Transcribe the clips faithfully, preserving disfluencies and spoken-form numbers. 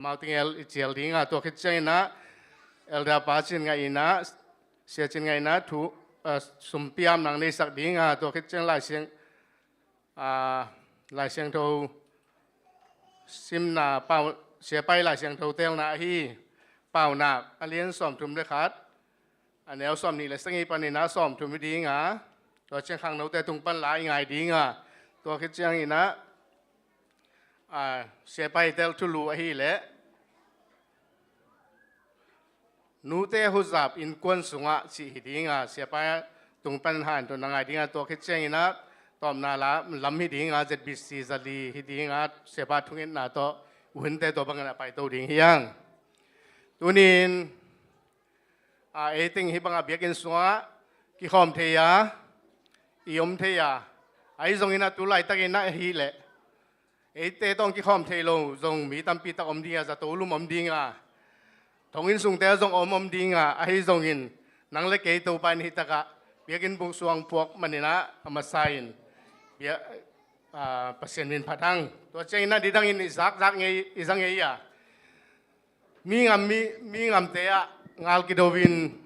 Mau teng el i cial ding a, tua khit ciangin ah Elder Pa Cin Ngaih in ah, Sia Cin Ngaih in ah thu, ah, sumpiam nang neisak ding a, tua khit ciang Lai Siang, ah, Lai Siangtho simna, pau, Sia Pa i Lai Siangtho telna ahi Paunak a lian sawmthum le khat, a neu sawmnih le sagih panin ah sawmthum hi ding a, tua ciang khangnote tung pan la i ngai ding a, tua khit ciangin ah, ah, Sia Pa i tel thulu ahih leh Nute Huzap Innkuan Sungah cih hi ding a, Sia Pa tung pan hanthawn na ngai ding a, tua khit ciangin ah tawpna la lam hi ding a, Z B C zali hi ding a, Sia Pa thungetna tawh u hinte tua bangin a paito ding hi hang. Tuni-in, a, ei teng hih bangah biakinn sungah kikhawm thei a, i om thei a, ahi zongin ah tu laitakin ah ahih leh eite tawh kikhawm thei lo zong mi tampi tak om ding a, zato lum om ding a, thonginn sungte ah zong om om ding a, ahi zongin nang le kei Topa in hih takah biakinn buk sung puak manin ah a masa in bia, a, Pasian min phat hang. Tua ciangin ah nidangin i zakzak ngei, i za ngei a, mi ngam, mi, mi ngamte ah ngal kido in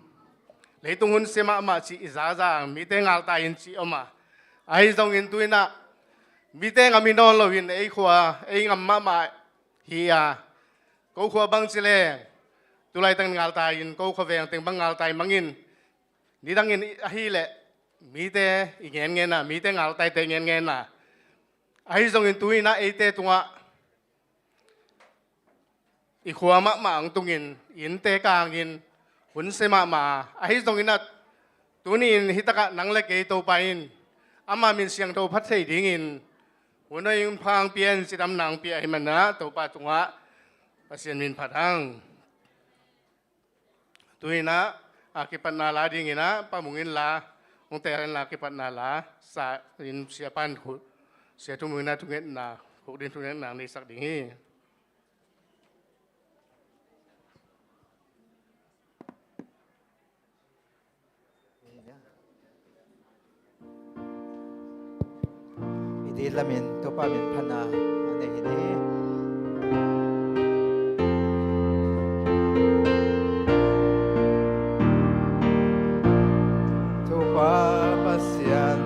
leitung hun sia mahmah cih i zaza, mite ngaltai in cih om a, ahi zongin tu-in ah mite ngam hi nawn loin ei khua, ei ngam mahmah hi a, ko khua bang ci leng tu laitak ngaltai in, ko khua veng teng bang ngaltai mangin, nidangin ahih leh mite i ngenngen a, mite ngaltaite i ngenngen a, ahi zongin tu-in ah eite tungah i khua mahmah hong tungin, i innte kangin hun sia mahmah a, ahi zongin ah tuni-in hih takah nang le kei Topa in ama min siangtho phat thei dingin hun hoih hun pha hong pia in, cidamna hong pia ahih manin ah Topa tungah Pasian min phat hang. Tu-in ah, a, kipatna la dingin ah Pa Mung in la hong teel in la, kipatna la sa in, Sia Pa in khu, Sia Thu Mung in ah thungetna, khukdin thungetna neisak ding hi. I dihlamin Topa min phatna a nei hi ni. Topa Pasian,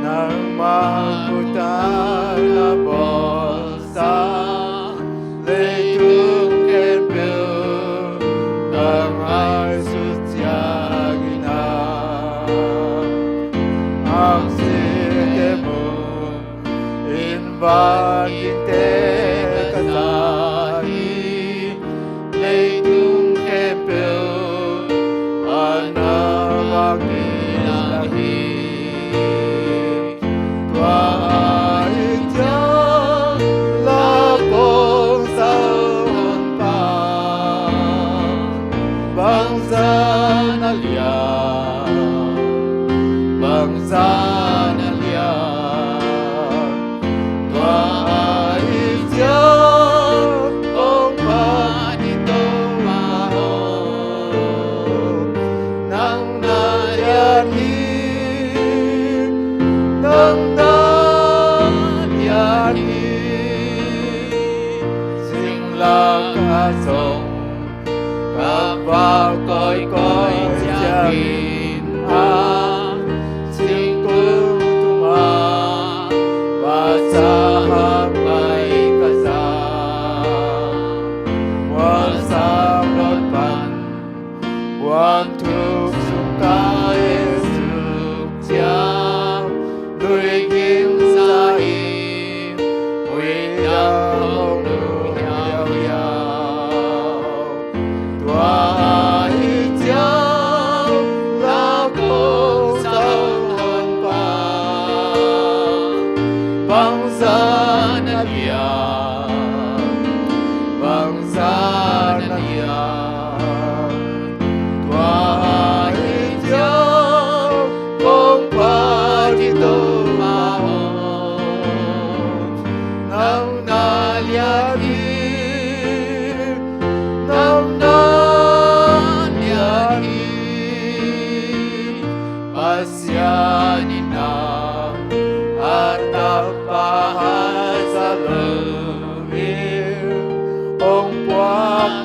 nangmah khut a na bawlsa leitung khempeuh ka ngaihsut ciangin ah, a site mun in vangliate ka za hi. Leitung khempeuh a na vak hi. Tua ahih ciang la kong sa Honpa, bangzah na lian, bangzah na lian. Tua ahih ciang kong phat hi Topa aw, nang na lian hi, nang na lian hi. Singlamteh ah zong ka vak kawikawi ciangin ah, singkung tungah vasa hap mai ka za. Mualsam lawt pan puanthuk sung ka et suk ciang, luiging sa in muidang hong nu hiauhiau. Tua ahih ciang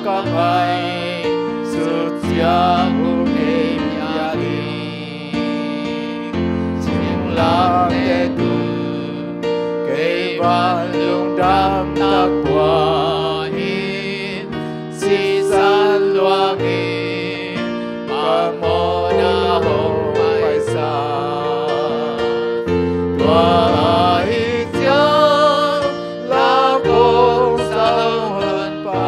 ka ngaihsut ciang hong nei pia in. Singlamteh tung kei bang lungdam tak pua in, sisan luangin ka mawhna hong paisak. Tua ahih ciang la kong sa Honpa,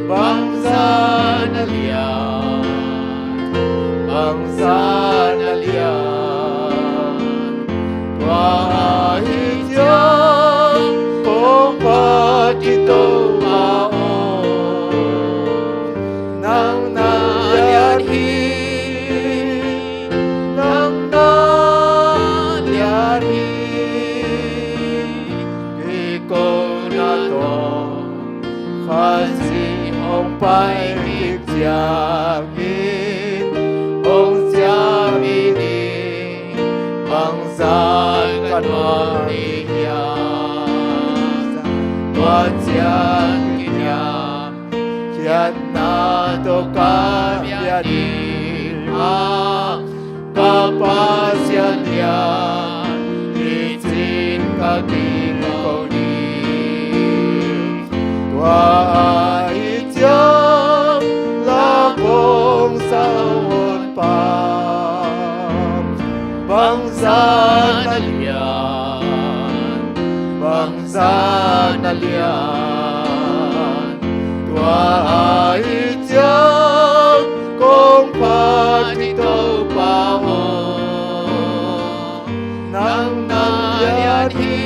bangzah na lian, bangzah na lian. Tua ahih ciang kong phat ding Topa aw, nang na lian hi, nang na lian hi. Kei kona tawh Khazih hong pai kik ciangin, hong ciam in, bangzah ka nuam ding hiam? Tua ciang kiniamkhiatna tawh ka bia ding a, ka Pasian lian hi ci-in ka kiko ding. Tua ahih ciang la kong sa Honpa, bangzah na lian, bangzah na lian. Tua ahih ciang kong phat ding Topa aw, nang na lian hi,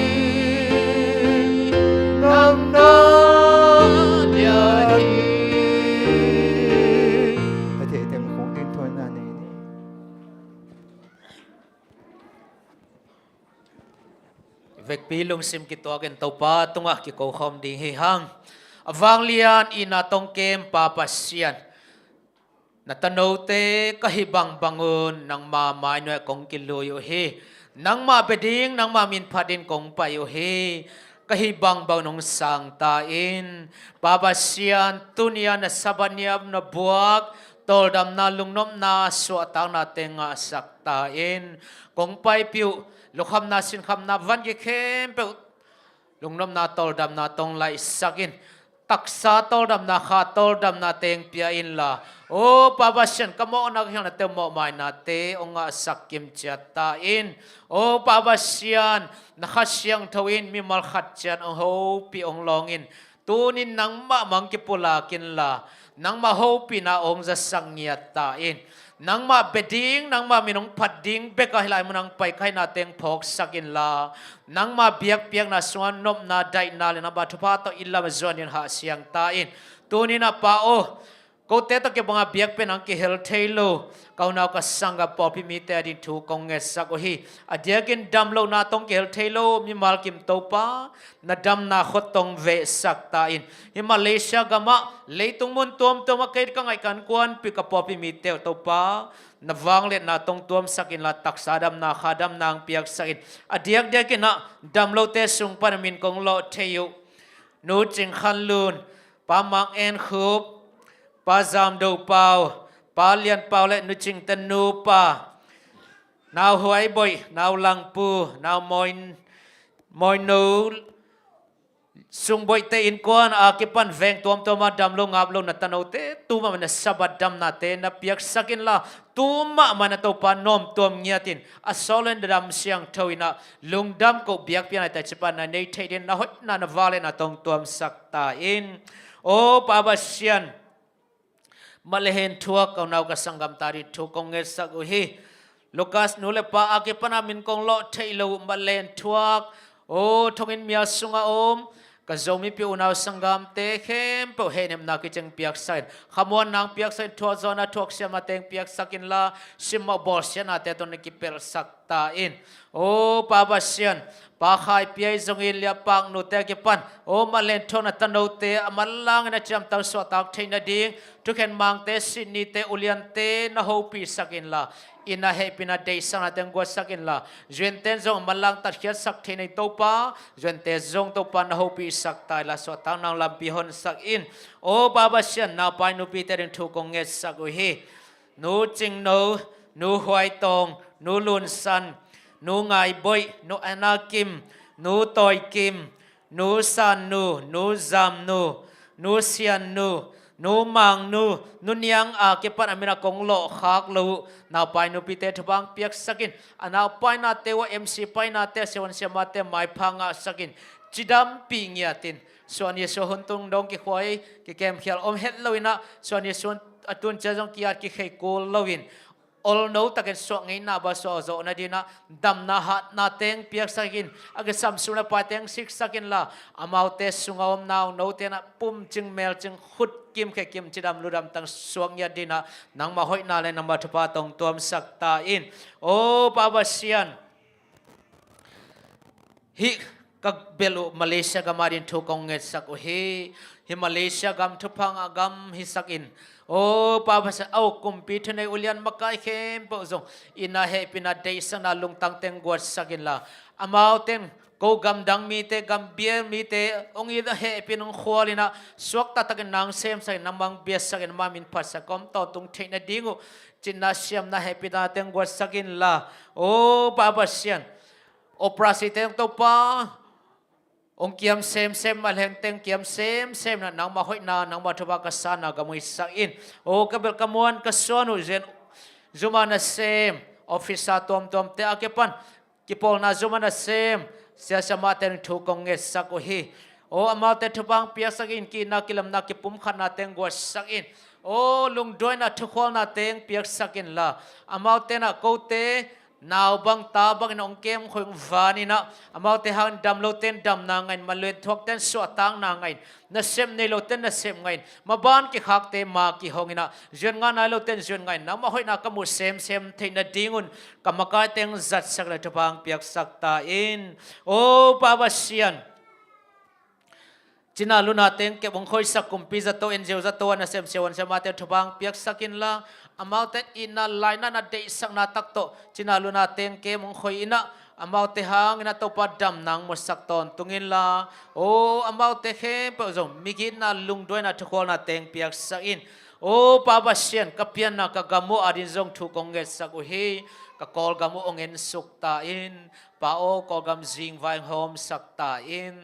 nang na lian hi. A thei teng khong din thuan na nei ni. Vekpi lungsim kituakin Topa tungah kiko khawm ding hi hang. A vanglian itna tawh kem Pa Pasian, na tanote ka hih bangbang un nangma mai nuai kong kilui uh hi. Nangma bia ding, nangma min phat dingin kong pai uh hi. Ka hih bangbang un hong sang ta in. Pa Pasian, tuni-a na Sabbath ni-a na buak tawldamna, lungnopna, suahtaknate ngahsak ta in. Kong paipih uh lukhamna, sinkhamna, van gik khempeuh lungnopna, tawldamna tawh hong laihsak in. Taksa tawldamna, kha tawldamna teng pia inla, aw Pa Pasian, ka mawhna ka khialhnate uh mawhmainate hong ngahsak kimciat ta in. Aw Pa Pasian, na Kha Siangtho in mimal khat ciat hong hopih, hong lawng in. Tuni-in nangmah mah hong kipulak inla, nangmah hopihna hong zasak ngiat ta in. Nangmah bia ding, nangmah min hong phat ding bek a hih lai munah hong pai ka hihna teng phawksak inla, nangmah biakpiakna sungah nopna, daihna le nangmah thupha tawh i lam a zuan dingin hah siang ta in. Tuni-in ah Pa aw, kote tawh kibang a biakpiakna hong kihel thei lo ka unau ka sanggam pawlpi mite ading thu kong ngetsak uh hi. A diakin damlohna tawh hong kihel thei lo mimal kim Topa, na damna khuatung vehsak ta in. Hih Malaysia gamah leitung mun tuamtuamah kei ka ngaih ka innkuanpih, ka pawlpi mite uh Topa, na vangliatna tawh hong tuamsak inla, taksa damna, kha damna hong piaksak in. A diakdiakin ah damlote sung pan a min kong lawh thei uh Nu Cing Khan Lun, Pa Mang En Khup, Pa Zam Do Pau, Pa Lian Pau le Nu Cing te nupa, Nau Huai Boih, Nau Lang Pu, Nau Mawi, Mawi No, Sung Boih te innkuan a kipan veng tuamtuam a damlo ngaplo na tanote tu mahmah in na Sabbath damnate na piaksak inla, tu mahmah in ah Topa nuamtuam ngiat in, a sawl in na dam siangtho in ah lungdam koh biakpiakna tawh cipan na nei theih dingin na hoihna, na vangliatna tawh hong tuamsak ta in. Aw Pa Pasian, mat le hen thuak ka unau ka sanggamte ading thu kong ngetsak uh hi. Lukas nu le pa a kipan a min kong lawh theih lo uh mat le hen thuak, aw thonginn mial sungah om ka Zomipih unau sanggamte khempeuh hehnepna kicing piaksak in, khamuanna hong piaksak in, thuakzawhna, thuaksiamna teng piaksak inla, simmawh bawlsiatnate tawh na kipelhsak ta in. Aw Pa Pasian, Pa Khai Piai zongin Lian Pak nute a kipan, aw mat le hen thuak na tanote a manlangin a ciamtang suahtak theih nading, thukhen mangte, sitnite, uliante na hopihsak inla, i na hehpihna deihsakna teng guatsak inla, Zuante zong a manlang tatkhiatsak thei na hi Topa, Zuante zong Topa na hopihsak ta inla, suahtakna lampi honsak in. O Pa Pasian, naupai nupite ding thu kong ngetsak uh hi. Nu Cingno, Nu Huaitawng, Nu Lunsan, Nu Ngaiboih, Nu Anna Kim, Nu Tawi Kim, Nu San Nu, Nu Zam Nu, Nu Sian Nu, Nu Mang Nu, Nu Niang a kipan a min a kong lawhkhak lo uh naupai nupite thupha piaksak in, a naupainate uh a M C painate a siavuan siamate maipha ngahsak in, cidampih ngiat in, suan Jesu hun tung dong kikhuai kikemkhial om het lo in ah, suan Jesu a tun ciang zong ki-at kikhei kul lo in, olno takin suah ngeina bang suah zawh nading in ah, damna hatna teng piaksak in, a kisam sung le paai teng siksak inla, amaute sungah om naungnote in ah pumcing melcing, khut kim khe kim, cidam ludam tang suak ngiat ding in ah, nangmah hoihna le nangmah thupha tawh tuamsak ta in. O Pa Pasian, hih ka bel uh Malaysia gam ading thu kong ngetsak uh hi. Hih Malaysia gam thupha ngah gam hisak in, o Pa Pasian, a uk kumpi thunei ulian makai khempeuh zong i na hehpihna deihsakna lungtang teng guatsak inla, amaute in ko gamdang mite, gambial mite hong it a, hehpih in hong khual in ah, suakta takin nang semsak in, nangmah biaksak in, nangmah min phatsak, om tawntung theih nading uh, cihna siamna hehpihna teng guatsak inla, o Pa Pasian, operasi teng Topa hong kiam semsem, a leng teng kiam semsem in ah, nangmah hoihna, nangmah thupha ka sanna gam uh hisak in. O ka bel ka muan ka suan uh Zuan, zuma nasem, officer tuamtuamte a kipan kipawlna zuma nasem, sia siamahte ding thu kong ngetsak uh hi. O amaute thupha piaksak in, ki-itna kilemna kipumkhatna teng guatsak in, o lungduaina thukhualna teng piaksak inla, amaute in ah kote nau bang ta bangin hong kem khoi, hong van in ah, amaute hangin dam lote in damna ngah in, maluan thuakte in suahtakna ngah in, nasep nei lote in nasep ngah in, maban kikhakte ma kihong in ah, zuan ngah nai lote in zuan ngah in, nangmah hoihna ka muh semsem theih nading un ka makai teng zatsak le thupha piaksak ta in. O Pa Pasian, cina luna teng kep hong khoisak kumpi zato, N G O zato, a nasem siavuan siamate thupha piaksak inla, amaute in itna lainatna deihsakna tak tawh cina luna teng kem hong khoi in ah, amaute hangin ah Topa damna hong musak tawntung inla, o amaute khempeuh zong migitna lungduaina thukhualna teng piaksak in. O Pa Pasian, ka pianna ka gam uh ading zong thu kong ngetsak uh hi. Ka Kawlgam uh hong ensuk ta in. Pa aw, Kawlgam zingvai hawmsak ta in.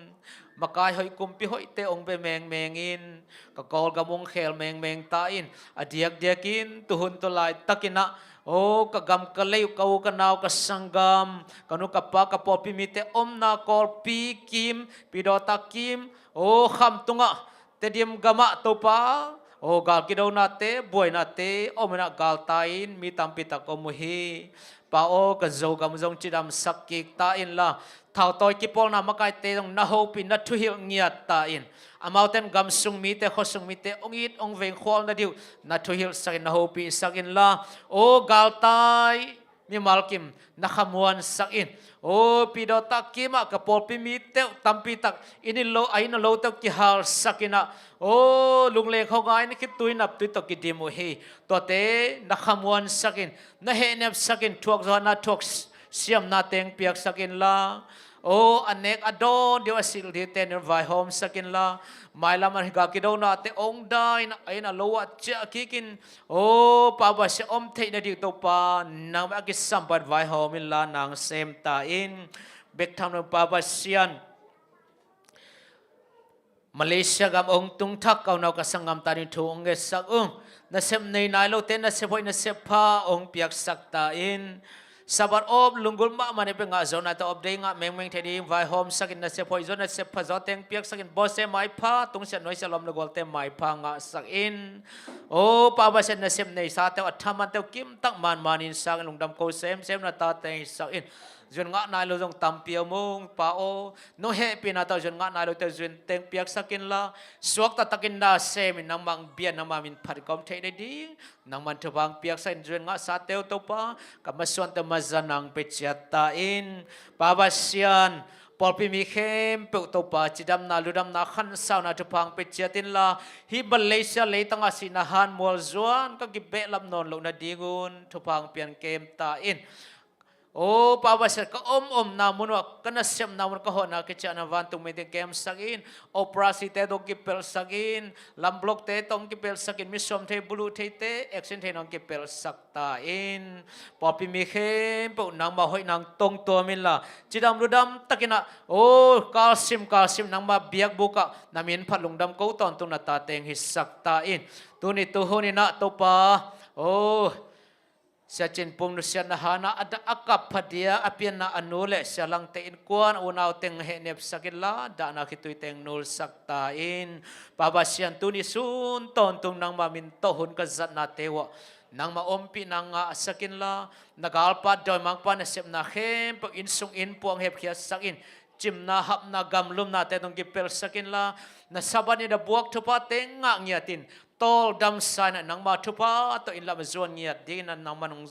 Makai hoih, kumpi hoihte hong bia mengmeng in, ka Kawlgam hong khel mengmeng ta in. A diakdiakin tuhun tu laitakin ah, o ka gam ka lei uh, ka u ka nau ka sanggam, ka nu ka pa, ka pawlpi mite omna Kawlpi kim, Pidawta kim, o Khamtung ah, Tedim gamah Topa, o gal kidonate, buainate om in ah, galtai in mi tampi tak om uh hi. Pa aw, ka Zogam zong cidamsak kik ta inla, thautawi kipawlna makaite zong na hopih, na thuhilh ngiat ta in. Amaute in gam sung mite, khua sung mite hong it hong veng khual nading uh na thuhilhsak in, na hopihsak inla, o galtai mimal kim na khamuansak in. O Pidawta kimah ka pawlpi mite uh tampi tak inn in lo, a inn a lote uh kihalsak in ah, o lungleng khuangai in khitui naptui tawh kidim uh hi. Tuate na khamuansak in, na hehnepsak in, thuak zawhna, thuak s-, siamna teng piaksak inla, o a nek a dawn ding uh, a silh dingte in vaihawmsak inla, mailam ah gal kidonate hong dai in ah, a inn a lo ah ciah kik in, o Pa Pasian, om theih nading Topa nangmah a kisam pan vaihawm inla, nang sem ta in. Bek tham lo Pa Pasian, Malaysia gam hong tung thak ka unau ka sanggamte ading thu hong ngetsak ung. Nasep nei nai lote nasep hoih nasep pha hong piaksak ta in. Sabbath op lunggulh mahmah in pia ngah zawhna tawh off day ngah mengmeng theih ding vaihawmsak in, nasep hoih zaw nasep pha zaw teng piaksak in, bawlsia maipha, tungsiah nuaisiah lawm le gualte maipha ngahsak in. O Pa Pasian, nasep neisate uh, a thamante uh kimtak manman in sang in, lungdam ko semsem na tate hisak in. Zuan ngah nai lo zong tampi om ung Pa aw. Nong hehpihna tawh zuan ngah nai lote zuan teng piaksak inla, suakta takin na sem in, nangmah bia, nangmah min phat in ka om theih nading nangman thupha piaksak in. Zuan ngahsate uh Topa, ka masuante uh maza nang pia ciat ta in. Pa Pasian, Pawlpi mi khempeuh Topa cidamna, ludamna, khansauna thupha hong pia ciat inla, hih Malaysia leitangah sihna han mual zuan ka kibehlap nawn loh nadingun thupha hong pian kem ta in. O Pa Pasian, ka om omna mun uah, ka nasepna mun, ka hawhna kiciahna vantung mite hong kemsak in, operasi te tawh kipelsak in, lam block te tawh kipelsak in, mi suam thei, buluh theite, action thei nong kipelsak ta in. Pawlpi mi khempeuh nangmah hoihna hong tongtuam inla, cidam ludam takin ah, o, kalsim kalsim nangmah biakbuk ah na min phat lungdam ko tawntung na tate hong hisak ta in. Tuni tuhun in ah Topa, o, Sia Cin Pum nusiatna han ah a dah a kap pha dia a pianna a nu le Sia Langte innkuan unau teng hehnepsak inla, dahna khitui teng nulsak ta in. Pa Pasian, tuni sun tawntung nangmah min tawh hun ka zatnate uah nangmah ompihna ngahsak inla, na galpa dawimangpa nasepna khempeuh innsung innpuang hepkhiatsak in, cimna, hapna, gamlumnate tawh hong kipelsak inla, na Sabbath ni na buak thuphate ngah ngiat in, tawldamsa in ah nangmah thupha tawh inn lam a zuan ngiat dingin ah nangmah hong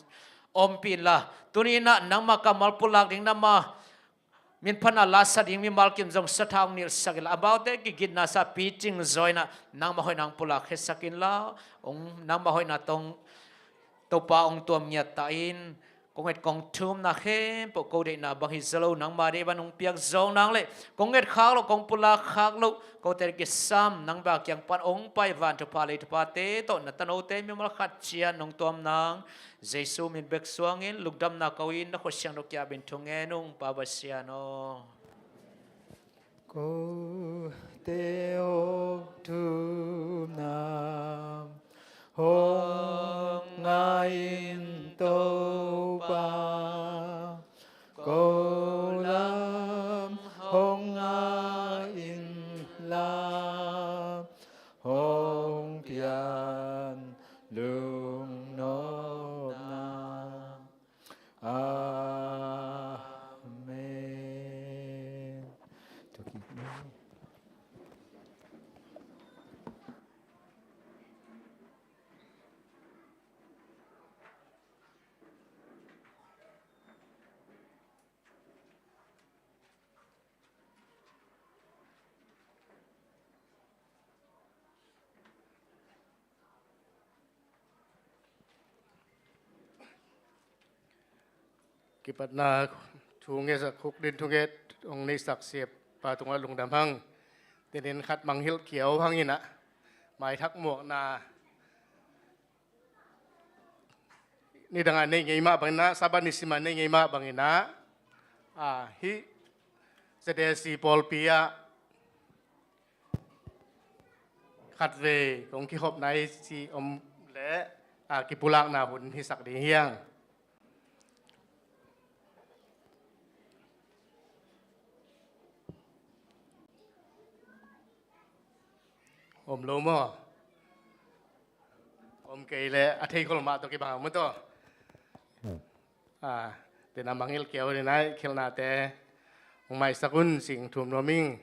ompih inla, tuni in ah nangmah kammal pulak ding, nangmah min phatna la sa ding mimal kim zong sathau hong nilhsak inla, amaute kigitna sa picing zaw in ah nangmah hoihna hong pulakkhiatsak inla, hong, nangmah hoihna tawh Topa hong tuam ngiat ta in. Kong et kong thumna khempeuh ko deihna bang hi zaw lo, nangmah deih bang hong piak zawk nang le, kong et khak loh, kong pulak khak loh, kote kisam nang bia kiang pan hong pai van thupha lei thuphate tawh na tanote mimal khat ciat nong tuam nang, Jesu min bek suangin lungdamna ko in, na khut siangtho kiabin thu ngen ung, Pa Pasian aw. Kote hong thumna hong ngah in Topa, ko lam hong ngah inla, hong pian lungnopna. Amen. Kipatna thu ngetsak, khukdin thunget hong neihsak siapa tungah lungdam hang. Tinin khat mangngilh kiau hang in ah, maithak muakna nidang a nei ngei mah bangin ah, Sabbath ni sim a nei ngei mah bangin ah, a, hih Z A C pawlpi ah khatvei kong kikhopna i cih om leh, a, kipulakna hun hisak ding hi hang. Om lo maw? Om kei leh a theikhol mah tawh kibang maw tawh. A, tena mangngilh kiau ding a i khialhnate hong maisak un, sing thum nuam ing.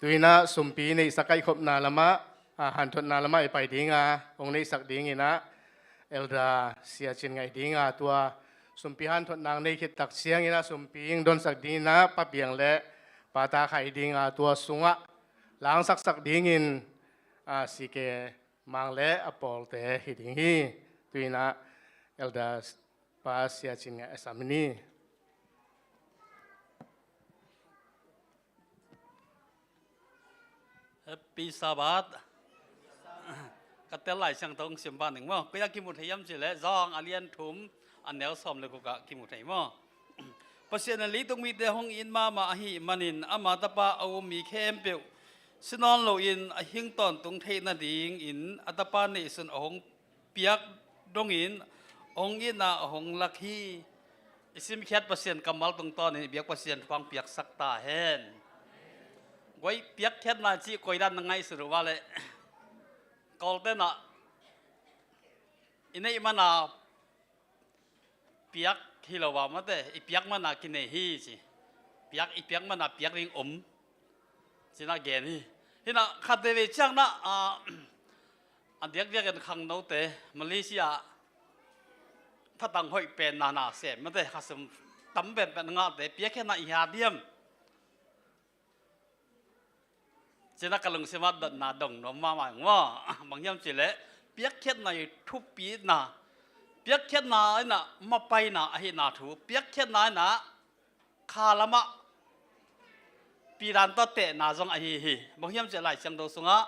Tu-in ah sumpi neihsak kaihkhopna lamah, a, hanthotna lamah i pai ding a, hong neihsak dingin ah Elder Sia Cin Ngaih ding a, tua sumpi hanthotna nei khit tak ciangin ah sumpi hong donsak dingin ah Pa Piang le Pa Ta Khai ding a, tua sungah langsaksak dingin, a, C K Mang le a pawlte hi ding hi. Tu-in ah Elder Pa Sia Cin Ngaih a sam ni. Happy Sabbath. Ka tel Lai Siangtho hong sim ban ning maw. Koi ah kimu thei hiam cih leh Johan a lian thum, a neu sawm le guk ah kimu thei maw. Pasian in leitung mite hong it mahmah ahih manin ama Tapa a um mi khempeuh si nawn loin a hing tawntung theih nadingin a Tapa neihsun a hong piak dongin hong itna a hong lak hi. I simkhiat Pasian kammal tungtawnin i biak Pasian thupha hong piaksak ta hen. Guai, piakkhiatna cih koi dan na ngaihsut uh a leh, Kawlte'n ah i neih man a piak hi lo a, mate, i piak man a kinei hi ci. Piak, i piak man a piak ding om ci-in ah gen hi. Hi-in ah khat veivei ciang in ah, a, a diakdiakin khangnote Malaysia thatang hoih pen na na sem, mate, khasum tam penpen ngahte piakkhiatna i hat hiam? Cina ka lungsim ah dotna dong nuam mahmah ing maw. Bang hiam cih leh piakkhiatna i thupina, piakkhiatna in ah mapaina ahihna thu, piakkhiatna in ah kha lamah pidan tawh tehna zong ahi hi. Bang hiam cih leh Lai Siangtho sungah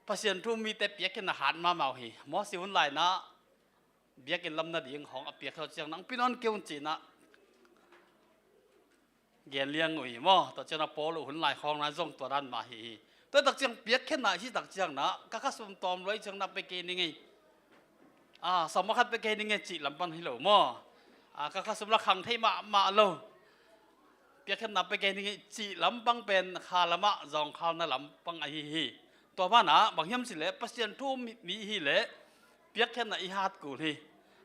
Pasian thu um mite piakkhiatna hat mahmah uh hi. Moses hun lai-in ah biakinn lam nading hong a piak khawng ciang nang pi nawn kei un ci-in ah gen liang uh hi maw. Tua ciangin ah Paul uh hun lai khawng na zong tua dan mah hi hi. Tua tak ciang piakkhiatna hi tak ciang na ka khasum tawm lua ciang na pia kei ning ei. Ah, sawm a khat pia kei ning ei cih lampang hi lo maw. Ah, ka khasum la khang thei mahmah lo. Piakkhiatna pia kei ning ei cih lampang pen kha lamah zawngkhalna lampang ahi hi. Tua banah bang hiam cih leh Pasian thu um mi hi leh piakkhiatna i hat kul hi.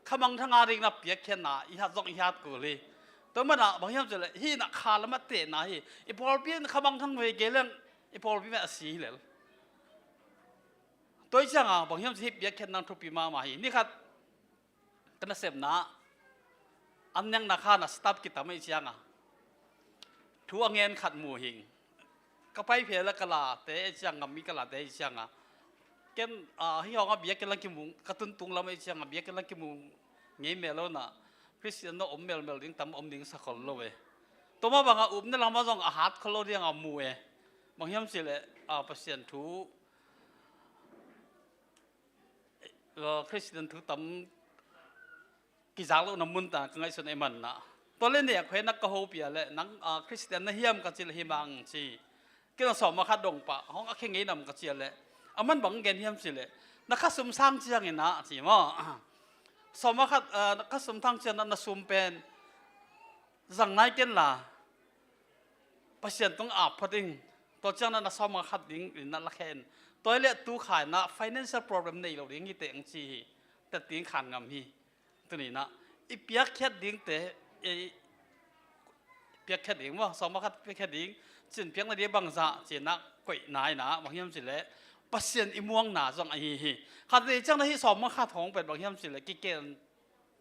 Khamangthang a dingin ah piakkhiatna i hat zong i hat kul hi. Tua banah bang hiam cih leh hih in ah kha lamah tehna hi. I pawlpi in khamangthang vei kei leng i pawlpi mah a si hi lel. Tua hi ciangin bang hiam cih leh hih piakkhiatna thupi mahmah hi. Ni khat ka nasepna an nekna khan a staff kitam ahih ciangin thu a ngen khat mu hi ing. Ka pai phei leh ka late ahih ciangin, mi ka late ahih ciangin ken, ah, hih hong a biakinn lam kimu, ka tuntung lam ahih ciangin biakinn lam kimu ngei mel lo-in ah Khristian na om melmel ding tam om ding sa khol lo e. Tua mah bangin upna lamah zong a hat khol lo dingin mu e. Bang hiam cih leh, ah, Pasian thu, ah, Khristian thu tam kizak lohna mun tawh ka ngaihsun ahih manin ah. Tua leh nek huai na ka hopih a leh nang, ah, Khristian na hiam ka cih leh hi mang ci. Ken a sawm a khat dong pah hong a khe ngei nam ka cih a leh aman bang gen hiam cih leh na khasum sang ciangin ah ci maw. Sawm a khat, ah, na khasum sang ciangin ah na sum pen zang nai ken la Pasian tung ap phot ing. Tua ciangin ah na sawm a khat ding in na la khen. Tua hi leh tu kha-in ah financial problem nei lo ding hi teh ang ci hi. Tat ding khan ngam hi. Tuni-in ah i piakkhiat dingte, i piakkhiat ding maw, sawm a khat piakkhiat ding, cin piakna ding bangzah ci-in ah koihna in ah bang hiam cih leh Pasian i muangna zong ahi hi. Khat vei ciangin ah hih sawm a khat hong pen bang hiam cih leh kiken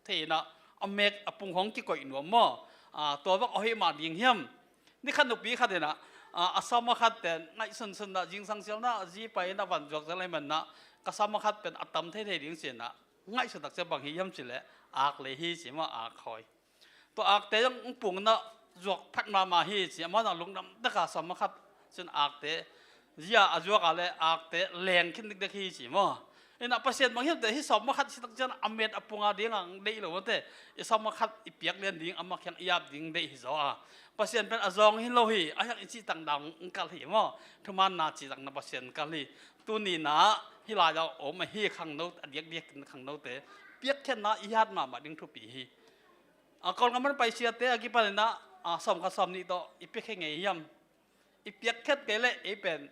thei-in ah a mek a pung hong kikoih nuam maw. Ah, tua bek a hoih mah ding hiam. Ni khat nupi khat in ah, ah, a sawm a khat pen ngaihsunsun in ah zingsang sialna a zi pai in ah van zuak zel ahih manin ah ka sawm a khat pen a tam theithei ding ci-in ah ngaihsun tak ciang bang hi hiam cih leh ak lei hi ci maw, ak hawi. Tua akte zong pung in ah zuak phat mahmah hi ci, amau zong lungdam tak a sawm a khat cin akte zia a zuak a leh akte leng khin dikdek hi ci maw. In ah Pasian bang hiam teh hih sawm a khat ci tak ciang a met a pung a ding ang deih lo maw teh. I sawm a khat i piak lian ding, amah kiang i ap ding deih hi zaw a. Pasian pen a zawng hi lo hi, a hiang i cih tak dan ang kal hi maw. Thumaanna cih tak na Pasian kal hi. Tuni-in ah hih lai-ah om a hi khangno, a diakdiak in khangnote piakkhiatna i hat mahmah ding thupi hi. A Kawlgam pan paisiate a kipanin ah, a sawm khat sawm nih tawh i piakkhiat ngei hiam. I piakkhiat kei leh ei pen,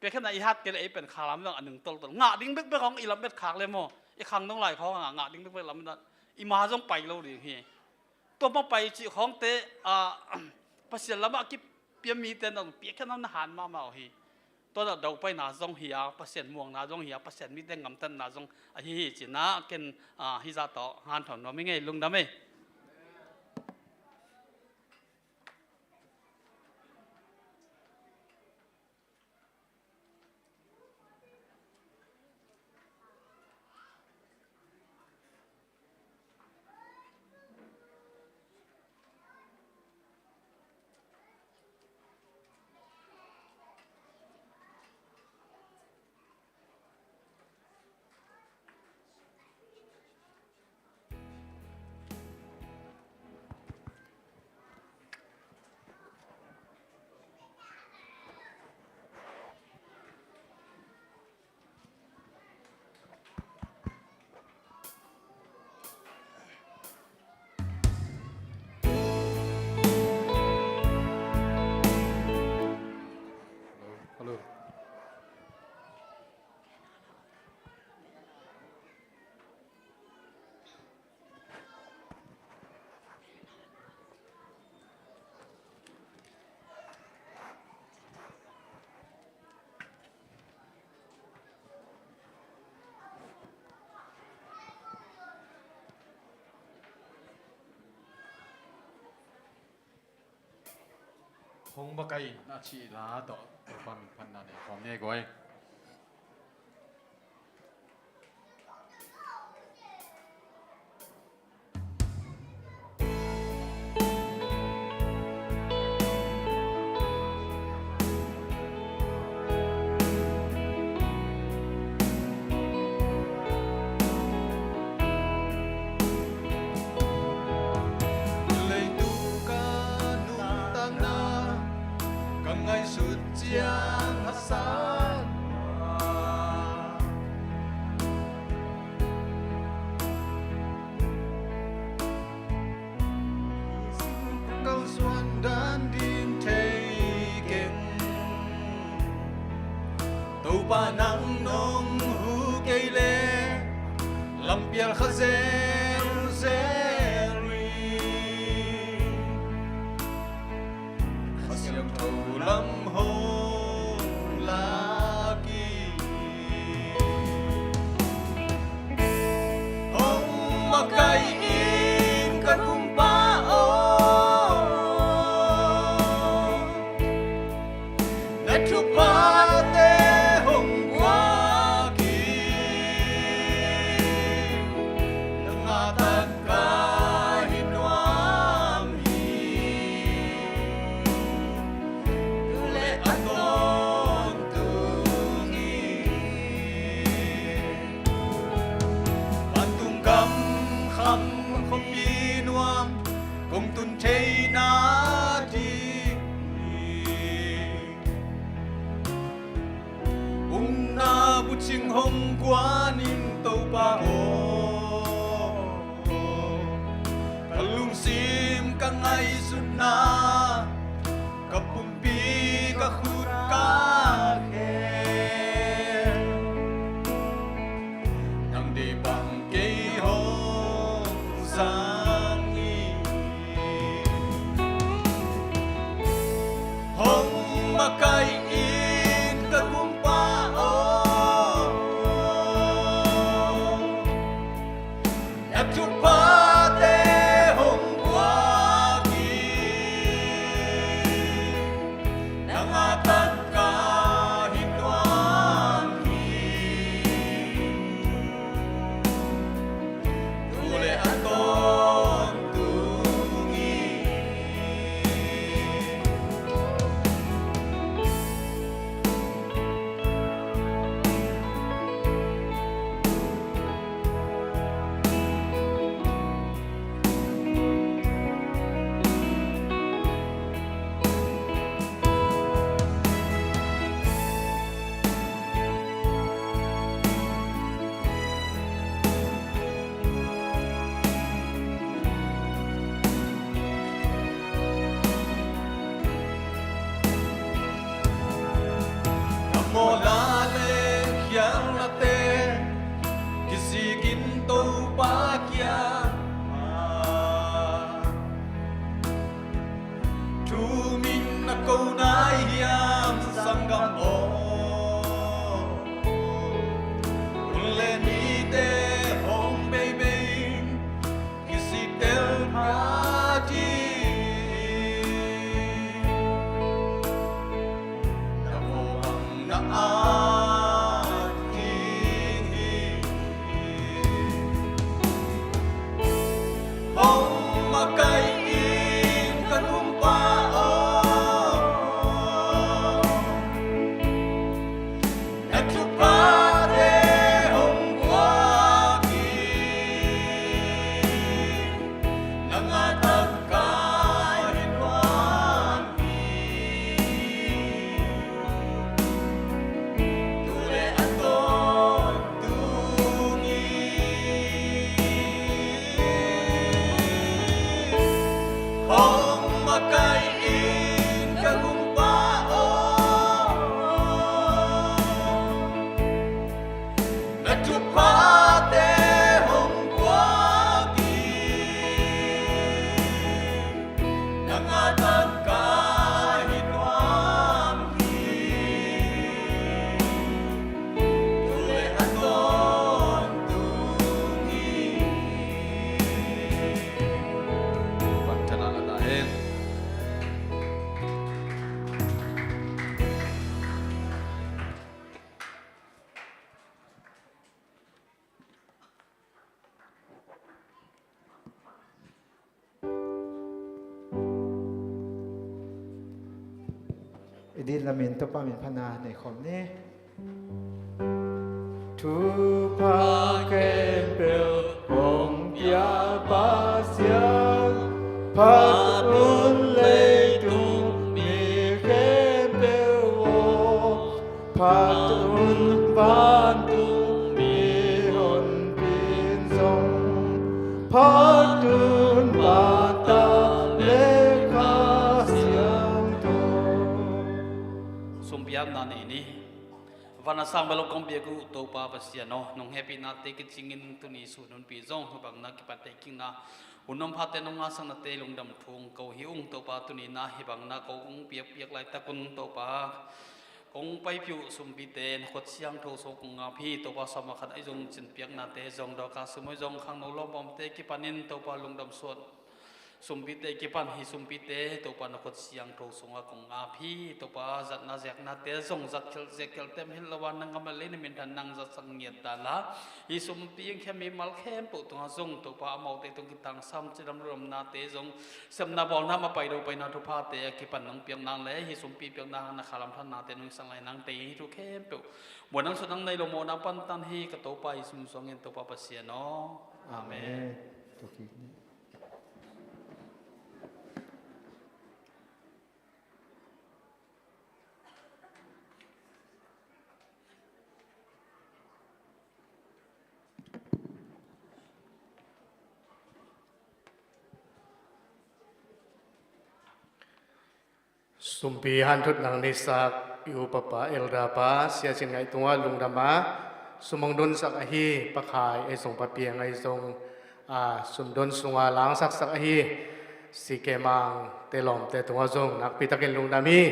piakkhiatna i hat kei leh ei pen kha lam zong a nung toltol. Ngah ding bekbek hong i lamet khak leh maw, i khangno lai khawng a ngah ding bekbek lamet ah i ma zong pai lo ding hi. Tua mah pai cih khawngte, a, Pasian lamah a kipia mite in zong piakkhiatna na han mahmah uh hi. Tua in ah daupaina zong hi a, Pasian muangna zong hi a, Pasian mite gamtatna zong ahi hi ci-in ah ken, a, hih zah tawh hanthawn nuam ing ei, lungdam ei. Hong makaih in a cih la tawh Topa min phatna nei khawm ni ei guai. Leitung ka nuntakna ka ngaihsut ciang a san kalsuan dan ding thei keng. Topa nang nong huh kei leh lampial kha zelzel hi. Kha Siangtho lam hong lak in. Hong makaih in ka Kumpa aw, na thuphate hong guak in. Nang a tangka hi nuam hi. Tu le a tawntung hi. Vantung gam kham khuapi nuam kong tun theihna ding hi. Upna bucing hong guan in Topa aw, ka lungsim ka ngaihsutna ka pumpi ka khut ka khe nang deih bang kei hong zang hi. Hong makaih in ka Kumpa aw, na thuphate hong guak in. Nang a tangka hi nuam hi. Tu le a tawntung hi. Na mawhna le khialhnate kizik in Topa kiangah thu min na ko nai hiam, sanggam aw? Hun le nite hong beibei in kisik tel pha ding, na mawh bang na at ding hi. Hong makaih in ka Kumpa aw, na thuphate hong guak in. Nang a tangka hi nuam hi. Tu le a tawntung hi. Hong makaih in ka Kumpa aw, Din lamin Topa min phatna nei khawm ni. Thupha khempeuh hong pia Pasian, phat un leitung mi khempeuh aw, phat un vantung mi honpin zong, phat un Pa, Ta le Kha Siangtho. Sumpiatna nei ni. Van a sang bel hong kong piak uh Topa Pasian aw, nong hehpihnate kicingin tuni sun hunpi zong hibangna kipatte kikna hun om phate nong ngahsaknate lungdam thu hong ko hi ung. Topa, tuni na hibangna ko hong piakpiak laitak un Topa, kong paipih uh sumpite na khut siangtho sung kong ngap hi. Topa, sawm a khat ahi zong cinpiaknate zong, Dorcas sum ahi zong, khangno lawmbawmte kipanin Topa, lungdam suan sumpite kipan hi sumpite Topa na khut siangtho sungah kong ngap hi. Topa, zatna ziaknate zong zat khial ziak khial tem hi lo a, nang gam le lei na minthan nang zatsak ngiat ta la. Hi sumpi hong khia mimal khempeuh tungah zong Topa, amaute tung kitangsam cidam lulomnate zong, sepna bawlna ma pai lo paina thuphate a kipan nong piak nang le hi sumpi piakna hang na khalam thannate nong sang lai nang tei hi thu khempeuh. Muan nang sut nang nei lo mawhna pantan hi ka Topa hi sum suangin Topa Pasian aw. Amen. Amen. Sumpi hanthut nang neisak i upapa, elder pa, Sia Cin Ngaih tungah lungdam a, sum hong donsak ahi, Pa Khai ahi zong, Pa Piang ahi zong, a, sumdon sunga langsaksak ahi, Si Kemang te lawmte tungah zong nakpi takin lungdam hi.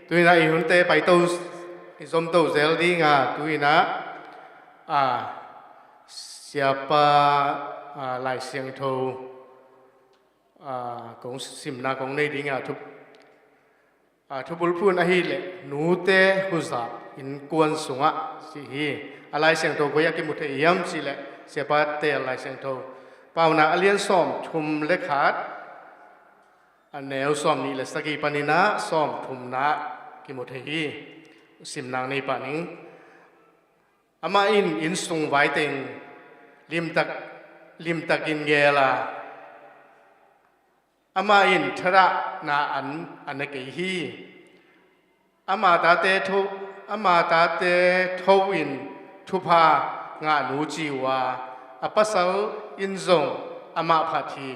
Tu-in ah i hunte paito, i zomto zel ding a, tu-in ah, a, Siapa, a, Lai Siangtho, a, kong simna kong nei ding a, thu, a, thubulphun ahih leh Nute Huzap Innkuan sungah ci hi. A Lai Siangtho koi ah kimu thei hiam cih leh Siapa Tel Lai Siangtho Paunak a lian sawmthum le khat, a neu sawmnih le sagih panin ah sawmthumna ah kimu thei hi. Simna nei pah ning. Amah in innsung vaiteng limtak, limtakin geel a, amah in thadahna an a ne kei hi. Ama tate tho, ama tate tho in thupha ngah nu ci uh a, a pasal in zong amah phat hi.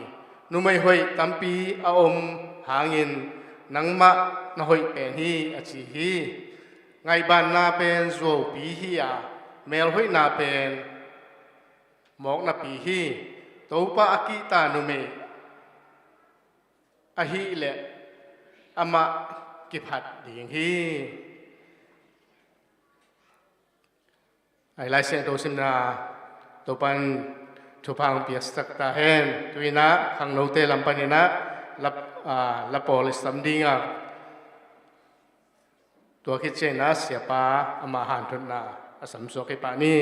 Numei hoih tampi a om hangin nangmah na hoih pen hi, a ci hi. Ngaihbanna pen zuaupi hi a, melhoihna pen mawknapi hi. Topa a kihta numei ahih leh amah kiphat ding hi. Ahi, Lai Siangtho simna Topan thupha hong piaksak ta hen. Tu-in ah khangnote lam panin ah la, a, la pawl i sam ding a, tua khit ciangin ah Siapa ama hanthotna a samsuak hi pah ni.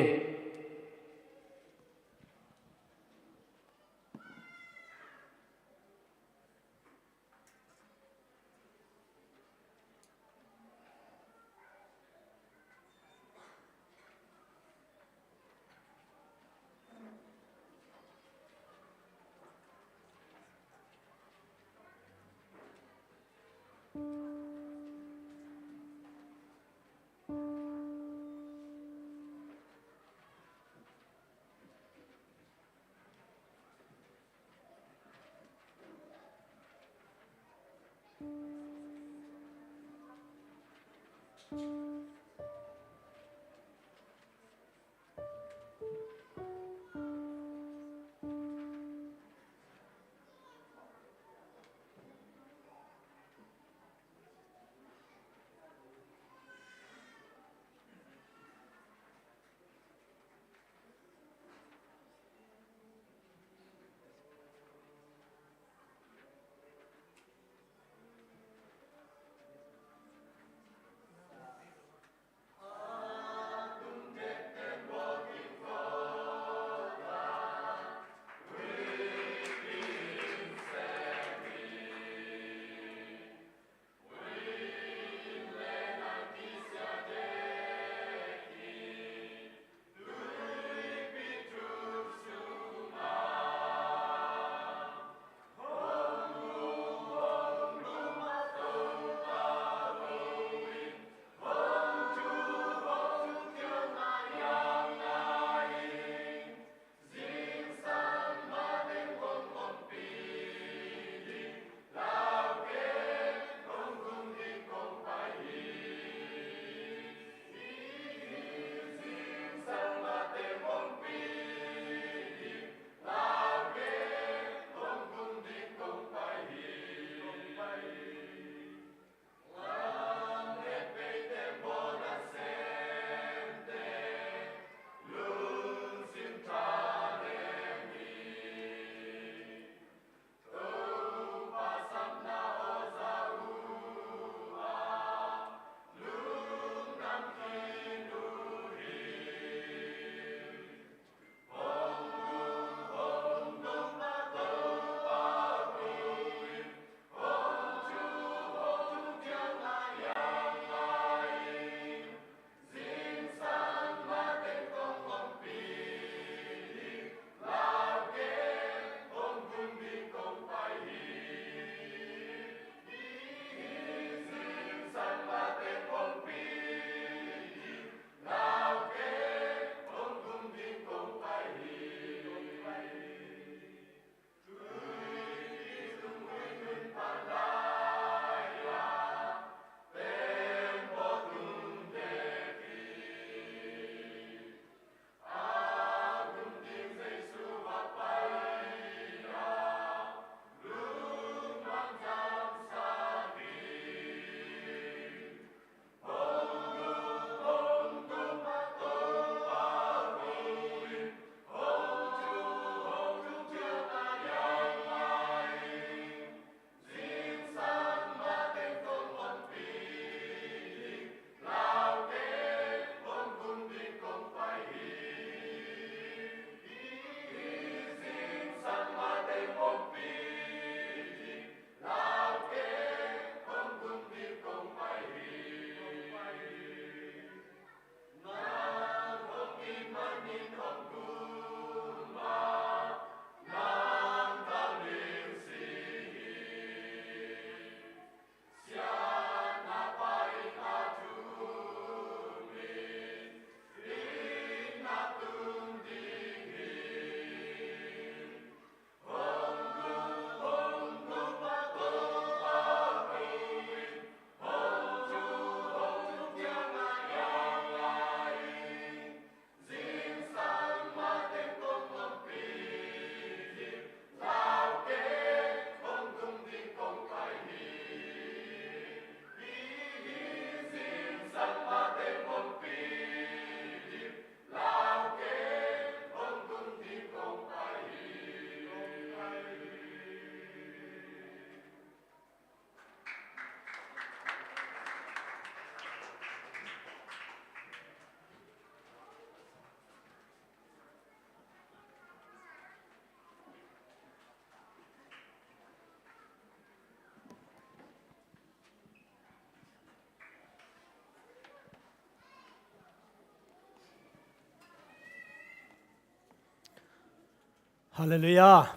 Halleluiah.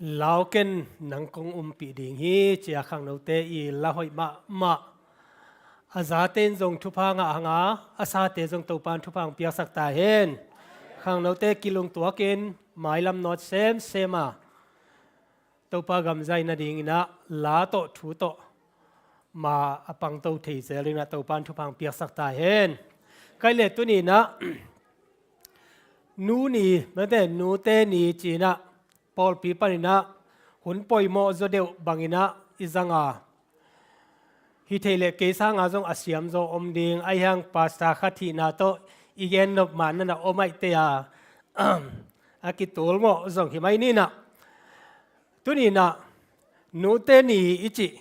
Lau ken, nang kong umpih ding hi, ci-a khangnote i la hoih mahmah. A zate in zong thupha ngah hang a, a sate zong Topa'n thupha hong piaksak ta hen. Khangnote kilungtuakin mailam nawt semsem a, Topa gam zaih nadingin ah la tawh thu tawh ma a pangto thei zel dingin ah Topa'n thupha hong piaksak ta hen. Kei le tuni-in ah nu ni, mate, nute ni ci-in ah pawlpi panin ah hun poimawh zaw deuh bangin ah i zang a, hi thei leh kei sanga zong a siam zaw om ding, ahi hang pastor khat hihna tawh i gen nop mah na na om ahih teh a, a kitul mawh zong hi mai ni-in ah. Tuni-in ah nute ni i cih,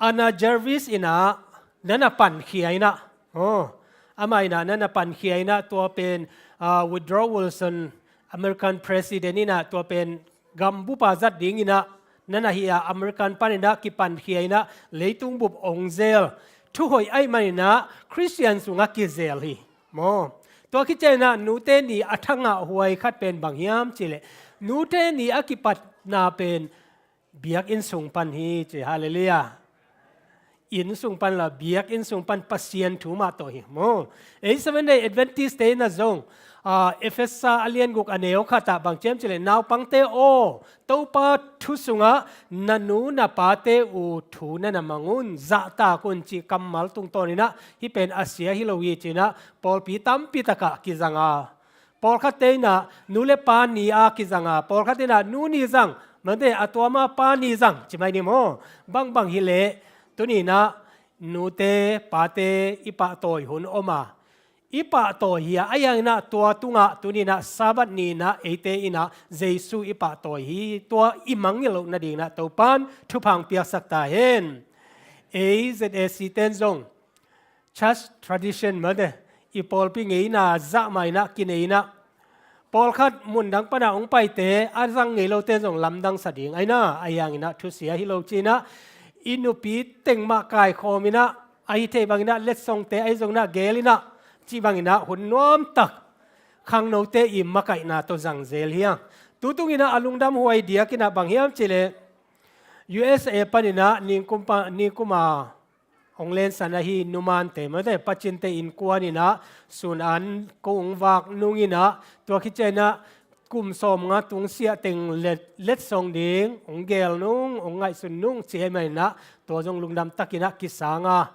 Anna Jarvis in ah na na pankhia in ah, oh, amah in ah na na pankhia in ah, tua pen, ah, Woodrow Wilson, American President in ah tua pen gambup a zat dingin ah na na hih a, American panin ah kipankhia in ah leitung bup hong zel. Thu hoih ahih manin ah Khristian sungah kizel hi maw. Tua khit ciangin ah nute ni a thangah huai khat pen bang hiam cih leh, nute ni a kipatna pen biakinn sung pan hi ci. Halleluiah. Inn sung pan la, biakinn sung pan Pasian thu mah tawh hi maw. Ei Seventh Day Adventist te in ah zong, ah, Efesa a lian guk a neu khat ah bang ci hiam cih leh, naupangte aw, Topa thu sungah na nu na pate uh thu na na mang un, zahtak un, cih kammal tungtawnin ah hih pen a sia hi lo hi ci-in ah pawlpi tampi takah kizang a, pawlkhatte in ah nu le pa ni a kizang a, pawlkhat in ah nu ni zang, mate, a tua ma pa ni zang ci mai ni maw. Bangbang hi leh tuni-in ah nute pate i pahtawi hun om a, i pahtawi hi a, ahi hangin ah tua tungah tuni-in ah Sabbath ni-in ah eite in ah Jesu i pahtawi hi. Tua i mangngilh loh nadingin ah Topa'n thupha hong piaksak ta hen. Ei Z A C ten zong church tradition, mate, i pawlpi ngeina zah mah in ah kinei in ah, pawlkhat mundang pan a hong paite a zang ngei lote zong lamdang sa ding ahi na, ahi hangin ah thusia hi lo ci-in ah, i nupi teng mah kaikhawm in ah, ahi thei bangin ah letsongte ahi zongin ah geel in ah, cih bangin ah hun nuamtak khangnote i makaihna tawh zang zel hi hang. Tutungin ah a lungdam huai diakin ah bang hiam cih leh, U S A panin ah ningkum pa, ningkum a hong lensan ahi numante, mate, pacinte innkuan in ah sun an ko hong vak nung in ah, tua khit ciangin ah kum sawmnga tung siah teng let, letsong ding hong geel nung, hong ngaihsun nung ci ahih manin ah tua zong lungdam takin ah kisang a,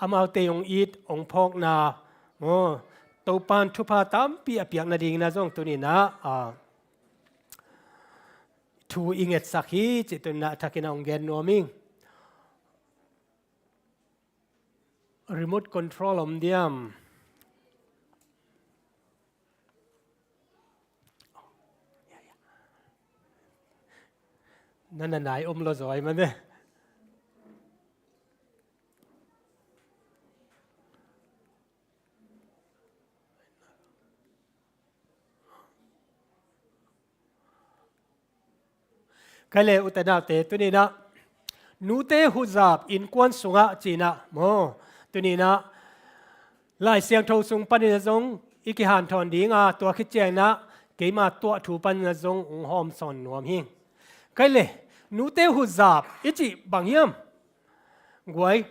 amaute hong it hong phawkna maw, Topa'n thupha tampi a piak nadingin ah zong tuni-in ah, ah, thu i ngetsak hi cih tuni-in ah a thakin ah hong gen nuam ing. Remote control om diam? Na na nai om lo zaw ai mah ne. Kei le u te nau te, tuni-in ah nute huzap innkuan sungah ci-in ah maw, tuni-in ah Lai Siangtho sung panin ah zong i kihanthawn ding a, tua khit ciangin ah keima tuah thu panin ah zong hong hawmsawn nuam hi. Kei le nute huzap i cih bang hiam? Guai,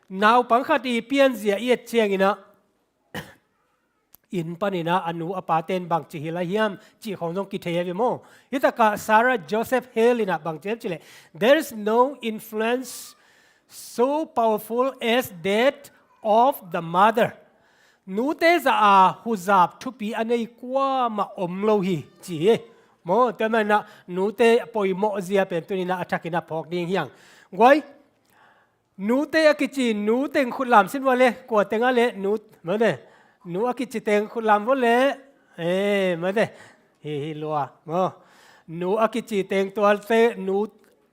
naupang khat i pianzia i et ciangin ah inn panin ah a nu a pate'n bangci hilh a hiam cih khawng zong kithei a ve maw. Hi takah Sarah Joseph Hale in ah bang ci hiam cih leh, "There is no influence so powerful as that of the mother." Nute zah a huzap thupi a nei kuamah om lo hi ci hi. Maw, tua manin ah nute poimawh zia pen tuni-in ah a thakin ah phawk ding hi hang. Guai, nute a kici nu teng khutlam sin vua le, kua teng a le nu, mate, nu a kici teng khutlam vua le, eh, mate, hi, hi lua maw. Nu a kici teng tuate nu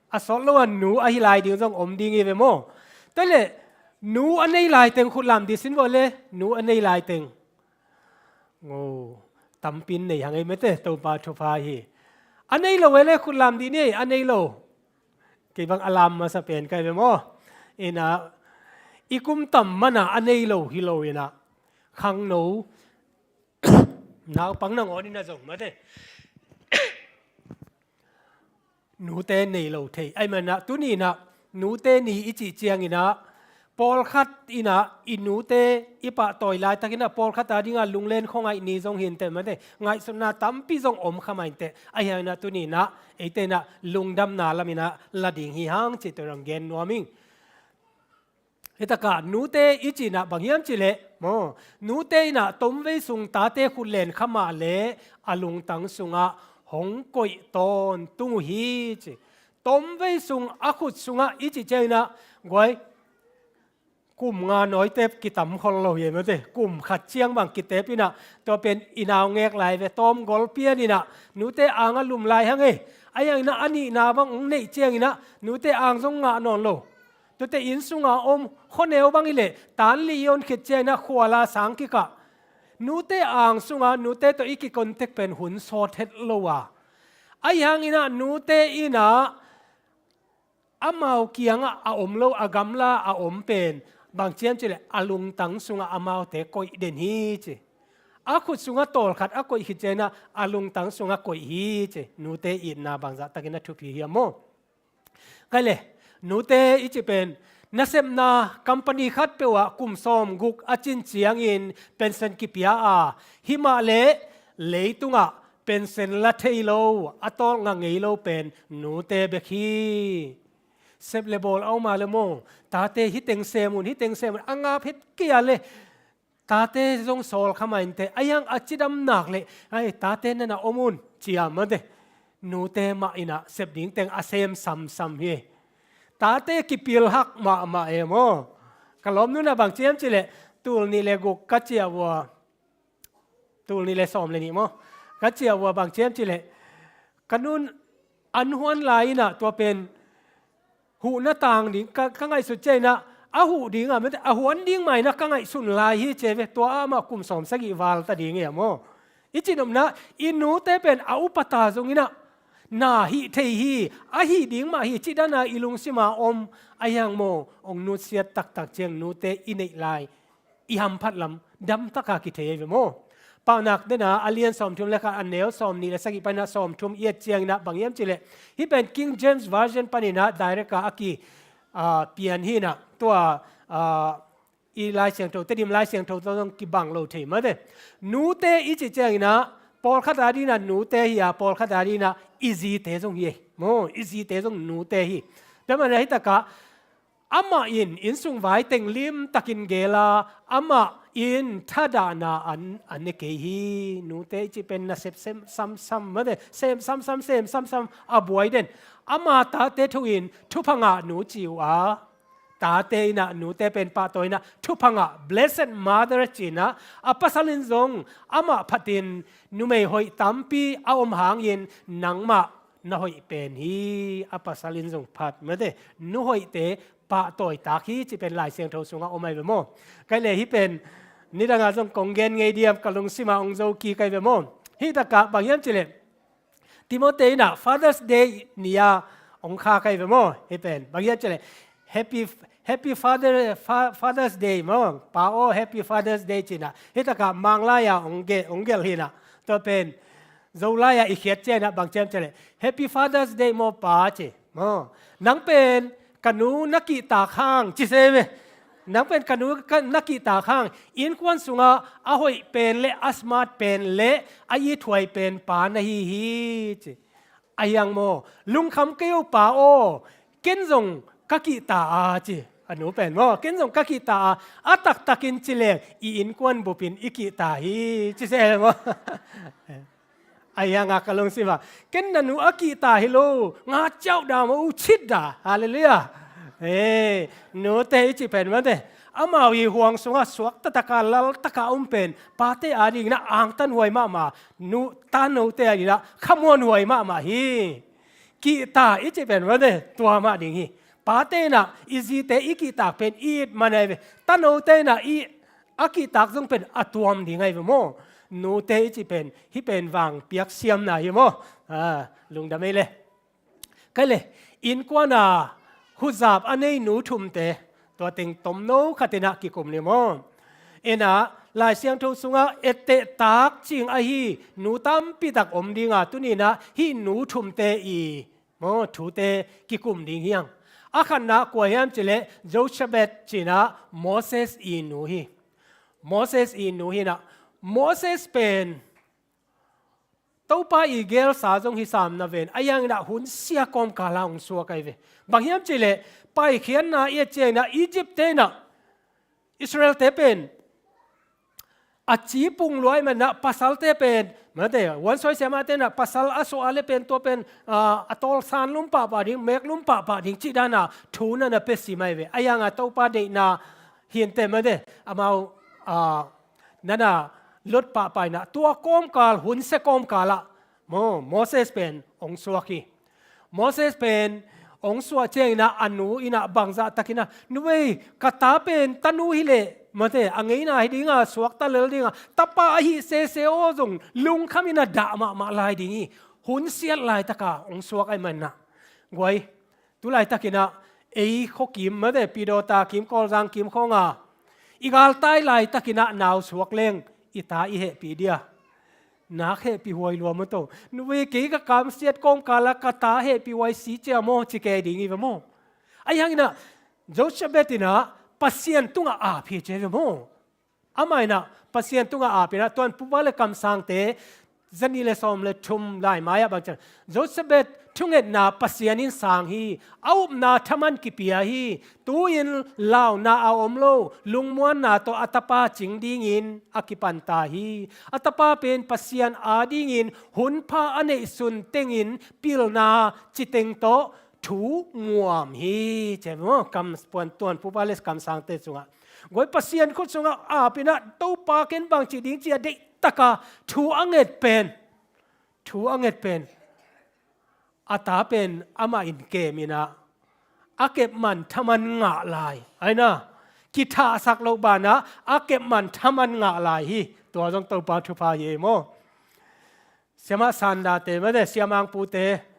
a sawt lo a nu ahi lai ding zong om ding hi ve maw. Tua le nu a nei lai teng khutlam dih sin vua le, nu a nei lai teng. Ngo, tampi in nei hang ei mate, Topa thupha hi. A nei lo e le khutlam dih ni, a nei lo. Kei bang a lam masa pen kei ve maw. In ah i kum tam man a a nei lo hi lo in ah, khangno Naupang nangawn in ah zong mate, nute nei lo thei. Ahih manin ah tuni in ah nute ni i cih ciangin ah pawlkhat in ah i nute i pahtawi laitakin ah pawlkhat adingin ah lunglen khuangaih ni zong hi inteh mate, ngaihsutna tampi zong om kha mah inteh. Ahih hangin ah tuni in ah eite in ah lungdamna lamin ah la ding hi hang cih tua zong gen nuam ing. Hitakah nute i cih in ah bang hiam cih leh maw, nute in ah tomvei sung tate khut len kha mah leh a lungtang sungah hong koih tawntung uh hi ci. Tomvei sung a khut sungah i cih ciangin ah guai, kum nga nawitep kitam khol lo hi mate, kum khat ciang bang kitep in ah tua pen i naungek lai ve, tawmgol pian in ah nute ang ah lum lai hang e. Ahih hangin ah a nihna bang hong neih ciangin ah nute ang zong ngah nawn lo. Tuate inn sunga om khuaneu bang hi leh tan li i on khit ciangin ah khual a sang kikah. Nute ang sunga nute tawh i kikontek pen hun sawt het lo a. Ahih hangin ah nute in ah amau kiangah a om lo a gamla a om pen bang ci hiam cih leh a lungtang sungah amaute koih den hi ci. A khut sungah tawlkhat a koih khit ciangin ah a lungtang sungah koih hi ci. Nute itna bangzah takin a thupi hiam maw? Kei le, nute i cih pen nasepna company khatpeuh ah kum sawmguk a cin ciangin pension kipia a, himahleh leitungah pension la thei lo, a tawlnga ngei lo pen nute bek hi. Sep le bawl a om a le maw, tate hih teng sem un, hih teng sem un, a ngap het kei a le, tate zong sawl kha mah inteh, ahih hang a cidam nak leh, ai, tate na na om un, ci a mate. Nute mah in ah sep ding teng a sem samsam hi. Tate kipilhak mahmah e maw. Ka lawmnu in ah bang ci hiam cih leh, tul nih le guk ka ciah uh a, tul nih le sawm le nih maw, ka ciah uh a bang ci hiam cih leh, ka nu'n an huan lai in ah tua pen huhna tang ding ka, ka ngaihsut ciangin ah, a huh ding a, a huan ding mah in ah ka ngaihsun lai hi ci ve. Tua ah amah kum sawm sagih val ta ding hi a maw. I cihnopna, i nute pen a upata zongin ah na hih thei hi, a hih ding mah hi cih dan a i lungsima om. Ahih hang maw, hong nutsiat taktak ciang nute i neih lai i hamphat lam damtaka kithei ahi ve maw. Paunak dena a lian sawmthum le khat, a neu sawmnih le sagih panin ah sawmthum i et ciangin ah bang hiam cih leh, hih pen King James Version panin ah direct a a ki, ah, pian hi in ah, tua, ah, i Lai Siangtho, Tedim Lai Siangtho tawh zong kibang lo thei mate. Nute i cih ciangin ah pawlkhat adingin ah nute hi a, pawlkhat adingin ah i zite zong hi e maw, i zite zong nute hi. Tua manin ah hitakah amah in innsung vai teng limtakin gel a, amah in thadahna an, an ne kei hi. Nute i cih pen nasep sem samsam mate, sem samsam, sem samsam a buai den. Ama tate thu in thupha ngah nu ci uh a, tate in ah nute pen pahtawi in ah thupha ngah, blessed mother ci in ah, a pasal in zong amah phatin numei hoih tampi a om hangin nangmah na hoih pen hi, a pasal in zong phat mate, nu hoihte pahtawi tak hi cih pen Lai Siangtho sungah om ahi ve maw. Kei le hih pen nidangah zong kong gen ngei diam, ka lungsima hong zo kik ahi ve maw. Hih takah bang hiam cih leh, Timothy in ah Father's Day ni-a hong khak ahi ve maw. Hih pen bang hiam cih leh, Happy, Happy Father, Fa-, Father's Day maw, pa aw, Happy Father's Day ci in ah. Hih takah Mang lai-a hong ge-, hong gelh hi in ah. Tua pen Zolai-a i khiat ciangin ah bang ci hiam cih leh, Happy Father's Day maw pa ci maw. Nang pen ka nu na kihtak hang ci se ve. Nang pen ka nu ka, na kihtak hang. Innkuan sungah a hoih pen le a smart pen le a ithuai pen pa na hi hi ci. Ahih hang maw, lungkham kei o pa aw, ken zong ka kihta a ci. A nu pen maw, ken zong ka kihta a, a taktakin ci leng i innkuan bupin i kihta hi ci se maw. Ahih hang a ka lungsim ah, ken na nu a kihta hi lo, nga ciauh da maw, u cit da. Halleluiah. Hei, nute i cih pen mate, amau i huang sungah suakta taka, laltaka om pen pate adingin ah angtanhuai mahmah, nu, tanote adingin ah khamuanhuai mahmah hi. Kihta i cih pen mate, tua mah ding hi. Pate in ah i zite i kihtak pen i it man ahi ve. Tanote in ah i a kihtak zong pen a tuam ding ahi ve maw. Nute i cih pen, hih pen vang piaksiamna hi maw. Ah, lungdam ei le. Kei le, innkuan a huzap a nei nu thumte, tua teng tomno khat in ah kikum ni maw. In ah Lai Siangtho sungah etteh tak cing ahi nu tampi tak om dinga, tuni-in ah hih nu thumte i maw, thute kikum ding hi hang. A khatna kua hiam cih leh Jochebed ci-in ah Moses i nu hi. Moses i nu hi-in ah, Moses pen Topa i geelsa zong hi sam na ven, ahi hangin ah hun sia kawmkal ah hong suak ahi ve. Bang hiam cih leh paikhiatna i et ciangin ah Egypt-te in ah Israel-te pen a ci pung lua ahih manin ah pasalte pen, mate, Wan Soi Siamahte in ah pasal a suah a leh pen tua pen, ah, a tawlsan lum pahpah ding, mek lum pahpah ding cih dan a thu na na pia sim ahi ve. Ahi hangin ah Topa deihna hi inteh, mate, amau, ah, na na lot pahpah in ah, tua kawmkal, hun sia kawmkal ah maw, Moses pen hong suak hi. Moses pen hong suah ciangin ah a nu in ah bangzah takin ah, "Nu ei, ka ta pen tanu hi leh, mate, a ngeina hi dinga, suakta lel dinga, tapa ahi sese aw," zong lungkhamin ah dah mahmah lai ding hi. Hun siat laitaka hong suak ahih manin ah. Guai, tu laitakin ah ei khua kim, mate, Pidawta kim, Kawlzang kim khawng a i galtai laitakin ah nau suak leng i ta i hehpih dia? Nak hehpih huai lua maw to. "Nu ei, kei ka kamsiat kawmkal ah ka ta hehpih huai si cia maw," ci kei ding hi ve maw. Ahi hangin ah Jochebed in ah Pasian tungah ap hi ci hi ve maw. Amah in ah Pasian tungah ap in ah, tuan Pu Pa leh Kamsangte za nih leh sawm leh thum laimai ah bang ci hiam, Jochebed thungetna Pasian in sang hi. A upna thaman kipia hi. Tu-in launa a om lo, lungmuanna tawh a tapa cing dingin a kipanta hi. A tapa pen Pasian adingin hun pha a neihsun tengin pilna citeng tawh thu muam hi, ci hi maw. Kam puan tuan Pu Pa leh Kamsangte sungah, guai, Pasian khut sungah ap in ah Topa ken bang ci ding ci-a deihtaka thu a nget pen, thu a nget pen, a ta pen amah in kem in ah a kepman thaman ngah lai. Ahi na, kithahsak loh banah a kepman thaman ngah lai hi. Tua zong Topa thupha hi ei maw. Siamah Sandate, mate, Siamang Pute,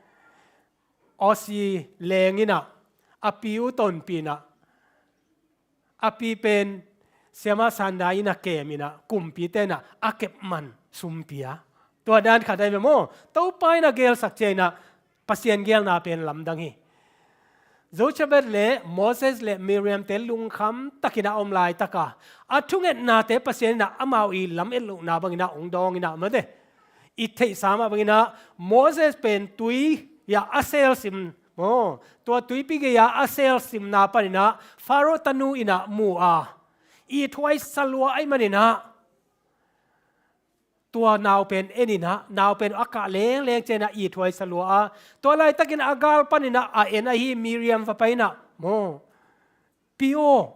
Aussie leng in ah a pi uh tonpih in ah, a pi pen Siamah Sanda in ah kem in ah, kumpite in ah a kepman sum pia. Tua dan khat ahi ve maw. Topa in ah geelsak ciangin ah Pasian geelna pen lamdang hi. Jochebed leh Moses leh Miriam-te lungkham takin ah a om laitaka, a thungetnate Pasian in ah amau i lamet lohna bangin ah hong dawng in ah, mate, i theihsa mah bangin ah Moses pen tui ah a selsim maw, tua tuipi gei-ah a selsimna panin ah Faro tanu in ah mu a, ithuai sa lua ahih manin ah tua nau pen en in ah, nau pen a kah lengleng ciangin ah ithuai sa lua a, tua laitakin a gal panin ah a en ahi Miriam va pai in ah maw, "Pi aw,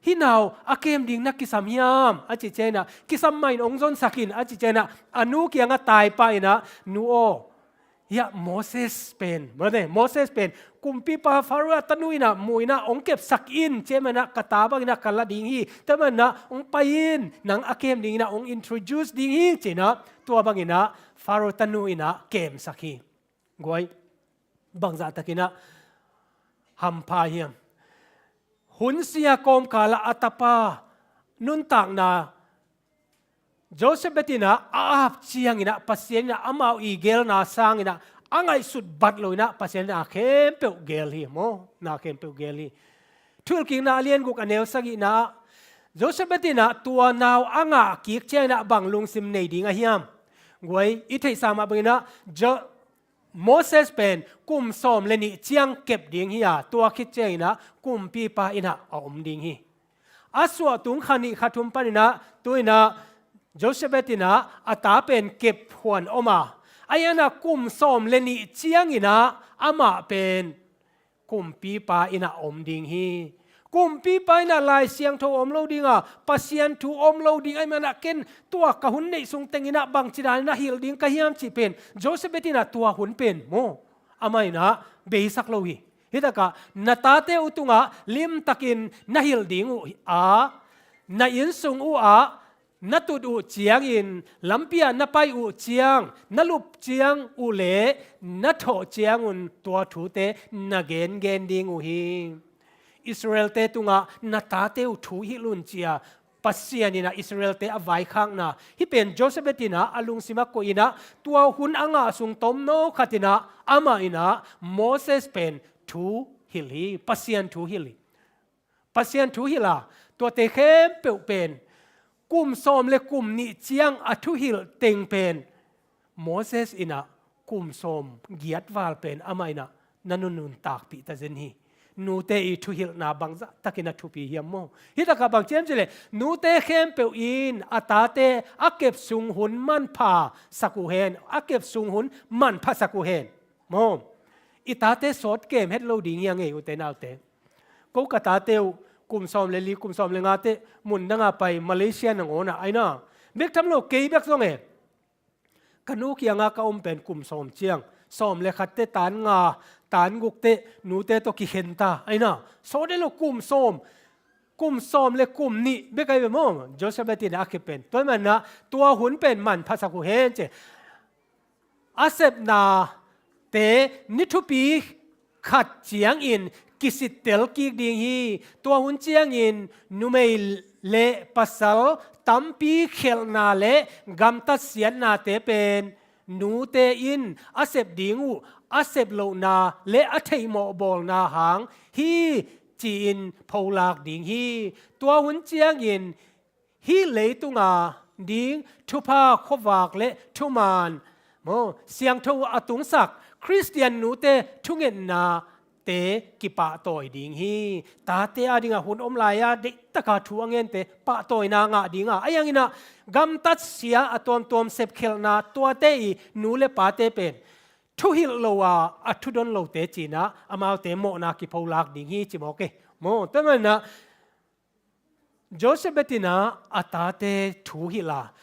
hih nau a kem ding na kisam hiam?" a cih ciangin ah, "Kisam mah in, hong zonsak in," a cih ciangin ah, a nu kiangah tai pah in ah, "Nu aw, hiah Moses pen, mate, Moses pen kumpipa Faro tanu in ah mu in ah hong kepsak in, tua manin ah ka ta bangin ah ka la ding hi, tua manin ah hong pai in, nang a kem dingin ah hong introduce ding hi," ci-in ah, tua bangin ah Faro tanu in ah kemsak hi. Guai, bangzah takin ah hampha hiam. Hun sia kawmkal ah a tapa nuntakna Jochebed in ah a ap ciangin ah Pasian in ah amau i geelna sangin ah a ngaihsut bat lo in ah Pasian in ah khempeuh geel hi maw, na khempeuh geel hi. Thuhilhkikna a lian guk a neu sagihna ah Jochebed in ah tua nau a ngah kik ciangin ah bang lungsim nei ding a hiam. Guai, i theihsa mah bangin ah Jo- Moses pen kum sawm le nih ciang kep ding hi a, tua khit ciangin ah kumpipa in ah a om ding hi. A suah tung kha nih kha thum panin ah tu-in ah Jochebed in ah a ta pen kep huan om a, ahi hangin ah kum sawm le nih ciangin ah amah pen kumpipa in ah om ding hi. Kumpipa in ah Lai Siangtho om lo ding a, Pasian thu om lo ding ahih manin ah ken tua ka hun neih sung tengin ah bangci danin ah hilh ding ka hiam cih pen Jochebed in ah tua hun pen maw, amah in ah beisak lo hi. Hih takah na tate uh tungah limtakin na hilh ding uh a, na innsung uh ah na tut uh ciangin, lampi ah na pai uh ciang, na lup ciang uh leh na thawh ciangun tua thute na gengen ding uh hi. Israel-te tungah na tate uh thu hilh un, ci-a Pasian in ah Israel-te a vaikhakna, hih pen Jochebed in ah a lungsim ah koih in ah, tua hun a ngah sung tomno khat in ah amah in ah Moses pen thu hilh hi, Pasian thu hilh hi. Pasian thu hilh a, tuate khempeuh pen kum sawm le kum nih ciang a thuhilh teng pen Moses in ah kum sawm giat val pen amah in ah na nuntakpih ta zen hi. Nute i thuhilhna bangzah takin a thupi hiam maw? Hih takah bang ci hiam cih leh, nute khempeuh in a tate a kep sung hun manpha sak uh hen, a kep sung hun manpha sak uh hen. Maw? I tate sawt kem het lo ding hi a ngei, ute naute. Ko ka tate uh kum sawm le li, kum sawm le nga teh mun dang a pai, Malaysia nangawn ah, ai na. Bek tham lo, kei bek zong e, ka nu kiangah ka om pen kum sawm ciang, sawm le khat teh, tan nga, tan guk teh, nute tawh kikhen ta, ai na. Sawt het lo, kum sawm, kum sawm le kum nih bek ai ve maw, Jochebed in ah a kep pen. Tua ahih manin ah tua hun pen manpha sak uh hen ci. A sepnate ni thupi khat ciangin kisittel kik ding hi. Tua hun ciangin numei le pasal tampi khelhna le gamtat siatnate pen nute in a sep ding uh a sep lohna le a theihmawh bawlna hang hi, ci-in pholak ding hi. Tua hun ciangin hih leitunga ding thupha khuavak le thuman, maw, siangtho a tungsak Khristian nute thungetnate kipahtawi ding hi. Tate a dingah hun om lai-a deihtaka thu a ngente pahtawina ngah dinga, a ianginah gamtatsia a tuamtuam sepkhelhna, tuate i nu le pate pen thuhilh lo a, a thudon lote cinah amaute mawhna kipholak ding hi, ci mawk e. Maw, tua maninah Jochebed inah a tate thu hilh a,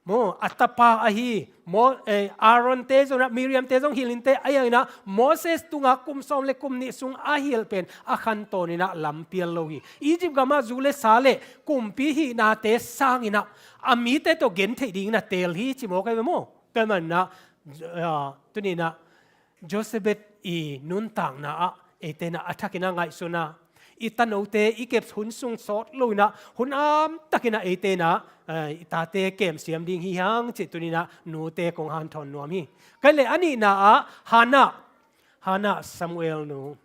maw, a tapa ahi, maw, eh, Aaron-te zong, Miriam-te zong hilh inteh, a ianginah Moses tungah kum sawm le kum nih sung a hilh pen a khantawn inah lampial lo hi. Egypt gamah zu le sa le kumpi hihnate sanginah a mite tawh gentheih dinginah teel hi, ci mawk ahi ve maw. Tua maninah, ah, tuninah Jochebed i nuntakna ah eite inah a thakinah ngaihsun a, i tanote i kep hun sung sawt loinah hun amtakinah eite inah, eh, i tate kemsiam ding hi hang cih tuninah nute kong hanthawn nuam hi. Kei le a nihna ah Hannah, Hannah Samuel nu.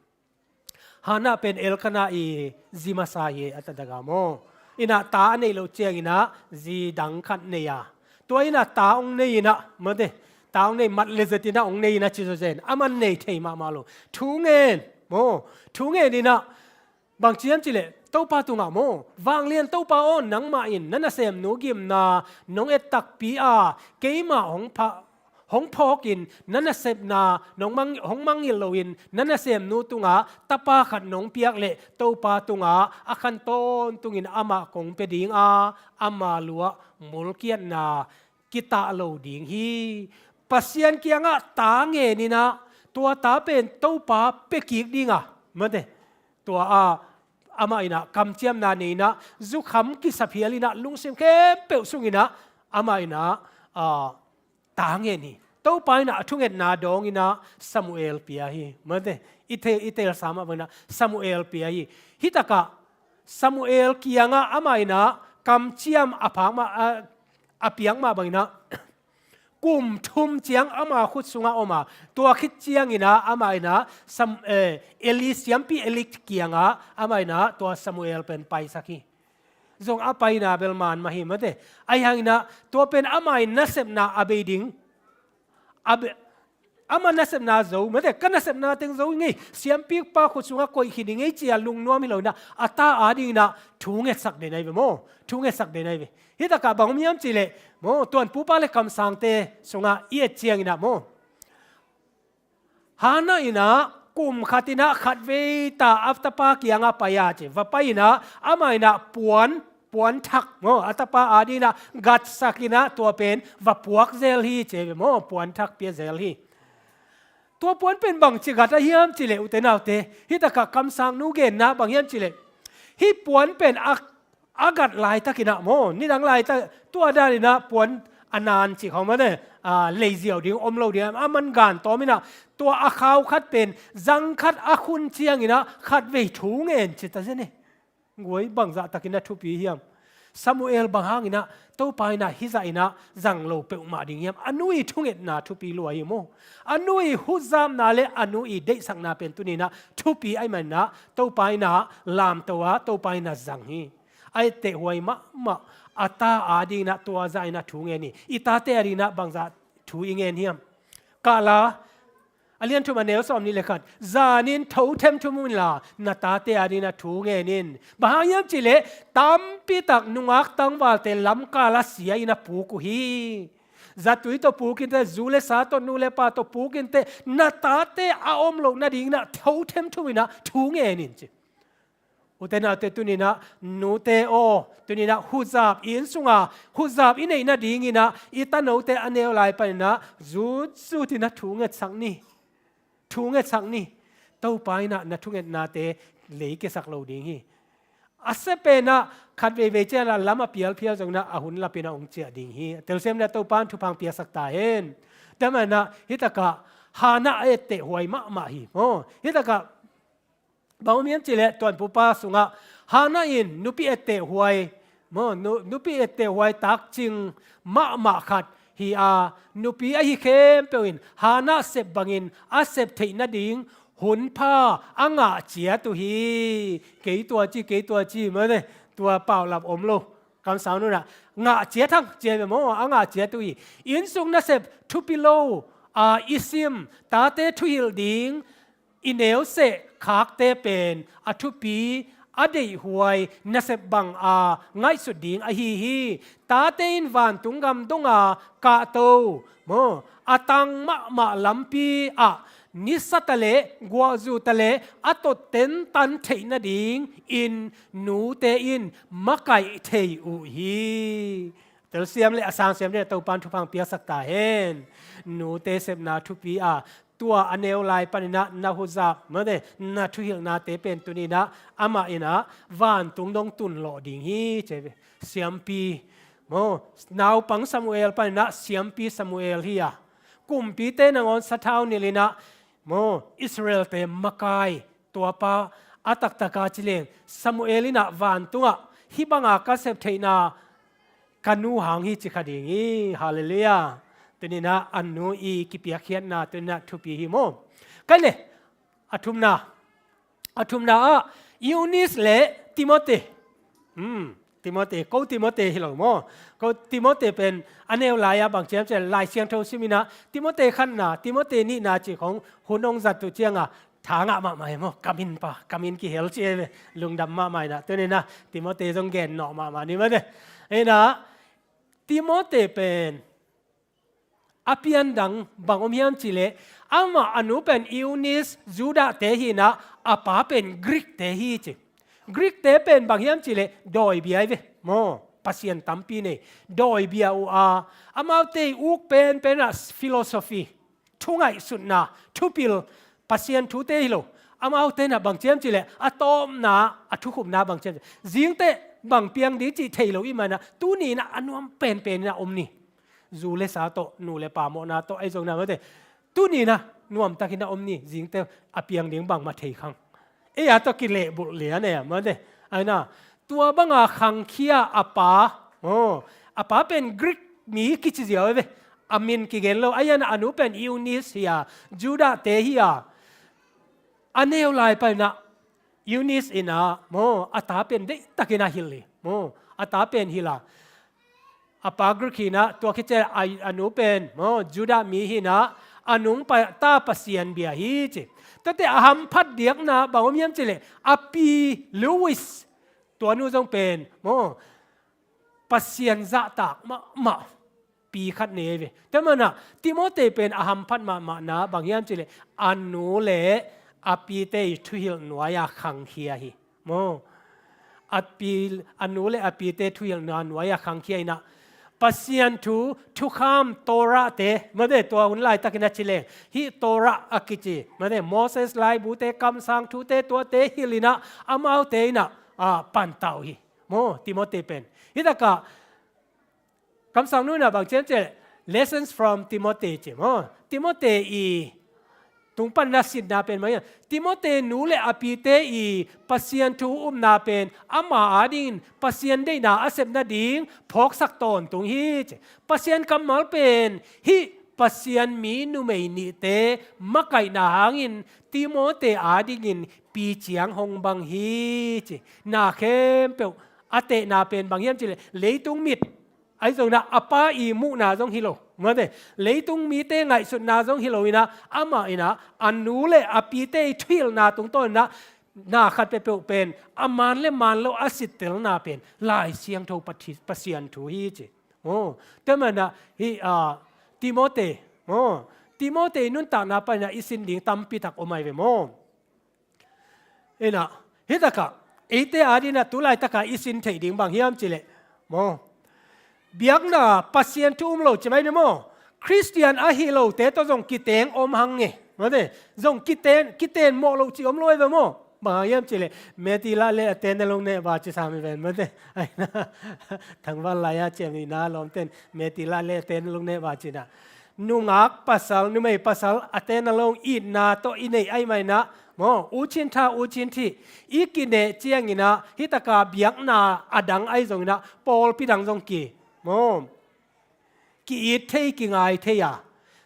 Hannah pen Elkanah i zi masa hi, a tadaga maw. Inah ta a neih loh cianginah zi dang khat nei a, tua inah ta hong nei inah, mate, ta hong nei, mat le zet inah hong nei inah ci zawzen, aman nei thei mahmah lo. Thu ngen, maw, thu ngen inah bang ci hiam cih leh, Topa tungah maw, vanglian Topa aw, nangmah in na nasemnu gimna nong et takpi a, keimah hong pha, hong phawkin na nasepna nong mang, hong mangngilh loin na nasemnu tungah tapa khat nong piak leh Topa tungah a khan tawntungin amah kong pia ding a, ama luah mulkiatna kitah lo ding hi. Pasian kiangah ta ngen inah tua ta pen Topa pia kik ding a, mate, tua a, amah inah kamciamna nei inah, zukham kisaphial inah, lungsim khempeuh sunginah amah inah, ah, ta ngen hi. Topa inah a thungetna dawng inah Samuel pia hi, mate. I te, i teelsa mah bang inah Samuel pia hi. Hih takah Samuel kiangah amah inah kamciam a phak mah, a, a piak mah bang inah kum thum ciang ama khut sungah om a, tua khit cianginah amah inah Sam-, eh, Eli, siampi Eli kiangah amah inah tua Samuel pen paisak hi. Zong a paina bel man mah hi, mate. Ahi hanginah tua pen ama in nasepna a bei ding, a be-, ama nasepna zo, mate, ka nasepna teng zo ngei, siampipa khut sungah koih khin hi ngei ci-a lungnuam hi loinah a ta a dinginah thu ngetsak den ahi ve maw. Thu ngetsak den ahi ve. Hih takah bang om hiam cih leh, maw, tuanpupa le kamsangte sungah i et cianginah maw, Hannah inah kum khat inah khatvei ta a tapa kiangah pai a ci, va pai inah amah inah puan, puan thak, maw, a tapa a dinginah gatsak inah tua pen va puak zel hi ci ve maw, puan thak pia zel hi. Tua puan pen bangci gat a hiam cih leh, ute naute, hih takah kamsangnu genna bang hiam cih leh, hih puan pen a, a gat laitakinah maw, nidang laitak tua daninah puan a nan cih khawng mah ne, a, leiziau ding om lo ding, a man gan tawm inah tua a khau khat pen zang khat a khun cianginah khatvei thu ngen ci ta zen e. Guai, bangzah takin a thupi hiam. Samuel bang hang inah Topa inah hih zah inah zang lo peuhmah ding hiam? A nu i thungetna thupi lua hi maw. A nu i huzapna le a nu i deihsakna pen tuni inah thupi ahih man inah Topa inah lamto a, Topa inah zang hi. A etteh huai mahmah a ta a ding inah tua zah inah thu ngen hi. I tate a ding inah bangzah thu i ngen hiam? Kah la, a lian thum a neu sawm nih le khat, zanin thothem thum un la, na tate a ding inah thu ngen in. Bang hang hiam cih leh tampitak nungak tangvalte lamkal a sia inah puk uh hi. Zatui tawh puk inteh, zu le sa tawh, nu le pa tawh puk inteh, na tate a om loh nading inah thothem thum inah thu ngen in ci. Ute naute, tuni inah nute aw, tuni inah huzap, i inn sunga huzap i neih nading inah i tanote a neu lai pan inah zutzut inah thu ngetsak ni. Thu ngetsak ni. Topa inah na thungetnate lei kiasak lo ding hi. A sia pen ah khat veivei ciang a lam a pialphial zong inah a hun lap inah hong ciah ding hi. Telsiam le Topa in thupha piaksak ta hen. Tua man inah hih takah Hannah a etteh huai mahmah hi. Aw, hih takah bang om hiam cih leh Tuanpupa sungah Hannah in nupi etteh huai maw, nu-, nupi etteh huai takcing mahmah khat hi a, nupi ahi khempeuh in Hannah sep bangin a sep theih nading hun pha a ngah ciat uh hi. Kei tua ci, kei tua ci, mate, tua paulap om lo. Kamsang nu inah ngah ciat hang ci ve maw, a ngah ciat uh hi. Inn sung nasep thupi lo a i sim, tate thuhilh ding i neuseh khakte pen a thupi, a deihhuai nasep bang a ngaihsut ding ahi hi. Tate in vantung gam donga kahto maw, a tang mahmah lampi ah nisa ta le guahzu ta le a tot tentan theih nadingin nute in makaih thei uh hi. Telsiam le a sangsiam ding inah Topa in thupha piaksak ta hen. Nute sepna thupi a, tua a neu lai pan inah na huzap, mate, na thuhilhnate pen tuni inah amah inah vantung dong tun lawh ding hi ci ve. Siampi maw, naupang Samuel pan inah siampi Samuel hi a, kumpite nangawn sathau nilh inah maw, Israelte makai, tuapa a taktaka ci leng Samuel inah vantungah hih banga ka sep theihna ka nu hang hi ci kha ding hi. Halleluiah. Tuni inah a nu i kipiakkhiatna tuni inah thupi hi maw. Kai le, a thumna, a thumna ah Eunice le Timothy. Hmm, Timothy, ko Timothy hi lo maw. Ko Timothy pen a neu lai-a bang ciam ciam Lai Siangtho sim inah Timothy khatna, Timothy nihna cih khong hun hong zat uh cianga tha ngah mahmah hi maw. Kamin pa, kamin kihel ci e ve. Lungdam mahmah inah tuni inah Timothy zong gen nawh mahmah ni, mate. Inah Timothy pen a pian dang bang om hiam cih leh amah a nu pen Eunice Judahte hi inah a pa pen Greekte hi ci. Greekte pen bang hiam cih leh dawibia hi ve maw, pasian tampi nei. Dawibia uh a, amaute uk penpen ah philosophy, thu ngaihsutna, thupil, Pasian thute hi lo. Amaute inah bang ciam cih leh a tawpna, a thukhupna bang ciam cih leh zingteh bang piang ding cih thei lo ahih man inah tuni inah a nuam penpen inah om ni. Zu le sa tawh, nu le pa mawhna tawh, ahi zongin ah, mate, tuni inah nuamtak inah om ni, zingteh a piang ding bangmah thei khang. Ei a tawh kilehbulh lian e, mate. Ahi inah tua banga khangkhia a pa, aw, a pa pen Greek mi kici ziau e ve. A min kigen lo, ahi inah a nu pen Eunice hi a, Judahte hi a, a neu lai pan inah Eunice inah maw, a ta pen deihtak inah hilh hi maw, a ta pen hilh a, a pa Greek hi inah tua khit ciang a, a nu pen maw, Judah mi hi inah a nungta Pasian bia hi ci. Tuate a hamphat diakna bang om hiam cih leh a pi Lois, tua nu zong pen maw, Pasian zahtak mahmah pi khat nei ve. Tua man inah Timothy pen a hamphat mahmahna bang hiam cih leh a nu le a pite i thuhilh nuai-a khangkhia hi maw. A pi, a nu le a pite thuhilhna nuai-a khangkhia inah Pasian thu, thukham Torahte, mate, tua hun laitakin a ci leng hih Torah a kici, mate, Moses laibute, kamsang thute, tuate hilh inah amaute inah a pantau hi maw, Timothy pen. Hih takah kamsang nu inah bang ciam cih leh Lessons from Timothy ci maw. Timothy i tung pan na sitna pen bang hiam? Timote nu le a pite i Pasian thu upna pen ama adingin Pasian deihna a sep nading phawksak tawntung hi ci. Pasian kammal pen hih Pasian mi numei nihte makaihna hangin Timote adingin piciang hong bang hi ci. Na khempeuh a tehna pen bang hiam cih leh leitung mit ahi zongin ah a pa i muhna zong hi lo, mate, leitung mite ngaihsutna zong hi lo in ah, amah in ah a nu le a pite i thuhilhna tungtawn in ah na khat peuhpeuh pen a man le man lo a sittelna pen Lai Siangtho Pathi-, Pasian thu hi ci. Aw, tua manin ah hih, ah, Timote, aw, Timote i nuntakna panin ah i sin ding tampi tak om ahi ve maw? In ah, hih takah eite adingin ah tu laitakah i sin theih ding bang hiam cih leh, maw, biakna Pasian thu um lo ci mai ni maw, Khristian ahi lote tawh zong kiteng om hang e, mate, zong kiten, kiten mawh lo ci om lo ahi ve maw? Bang hang hiam cih leh, meti lah le a ten a long neh va ci sam hi ven, mate. Ahi na, thangval lai a ciam hi na lawmten, meti lah le a ten a long neh va ci na. Nungak pasal, numei pasal a ten a long itna tawh i neih ahi mai na, maw, u cin tha, u cin thih i kineh ciangin ah hih takah biakna a dang ahi zongin ah pawlpi dang zong ki, maw, ki-it thei, kingai thei a,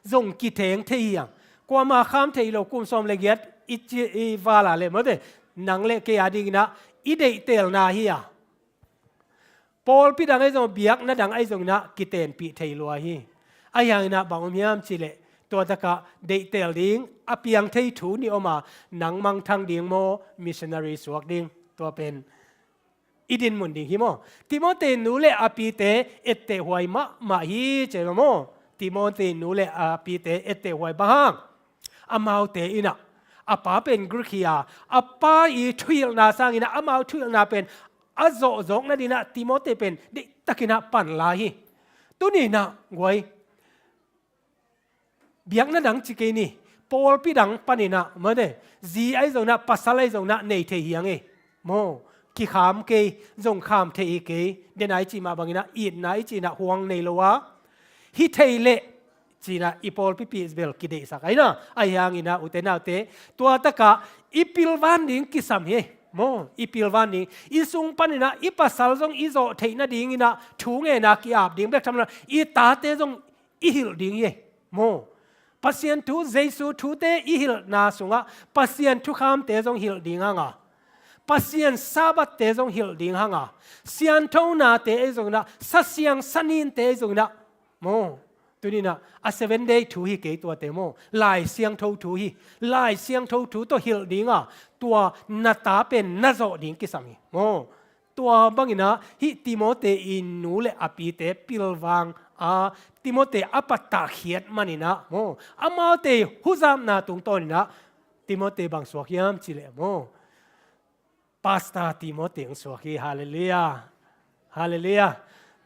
zong kitheng thei hi a. Kuamah kham thei lo, kum sawm le giat i ci, i val a le, mate, nang le kei adingin ah i deihtelna hi a. Pawlpi dang ahi zong, biakna dang ahi zongin ah kitenpih thei lua hi. Ahi hangin ah bang om hiam cih leh, tua takah deihtel ding a piang thei thu nih om a, nang mangthang ding maw, missionary suak ding, tua pen i dinmun ding hi maw? Timote nu le a pite ettehhuai mahmah hi ci maw? Timote nu le a pite ettehhuai bang hang? Amaute in ah, a pa pen Greek hi a, a pa i thuhilhna sangin ah amau thuhilhna pen a zawhzawk nadingin ah Timote pen deihtakin ah pan lai hi. Tuni in ah guai, biakna dang ci kei ni, pawlpi dang panin ah, mate, zi ahi zongin ah, pasal ahi zongin ah nei thei hi hang e. Maw, kikham kei, zong kham thei hi kei, den a i cih mah bangin ah, itna i cih in ah huang nei lo a, hi thei leh ci in ah i pawlpi pih bel kideihsak ahi na. Ahi hangin ah, ute naute, tua takah i pilvan ding kisam hi. Maw, i pilvan ding, i sung panin ah i pasal zong i zawh theih nadingin ah thu ngen a ki-ap ding bek tham lo, i tate zong i hilh ding hi. Maw, Pasian thu, Jesu thute i hilhna sungah Pasian thukhamte zong hilh ding hang a, Pasian Sabbath-te zong hilh ding hang a, sianthonate ahi zongin ah, sasiang saninte ahi zongin ah, maw, tuni in ah a seven day thu hi kei tuate maw, Lai Siangtho thu hi. Lai Siangtho thu tawh hilh ding a, tua na ta pen na zawh ding kisam hi. Maw, tua bangin ah hih Timote i nu le a pite pilvang a, Timote a pattah khiat manin ah, maw, amaute huzapna tungtawnin ah Timote bang suak hiam cih leh, maw, Pastor Timote hong suak hi. Halleluiah. Halleluiah.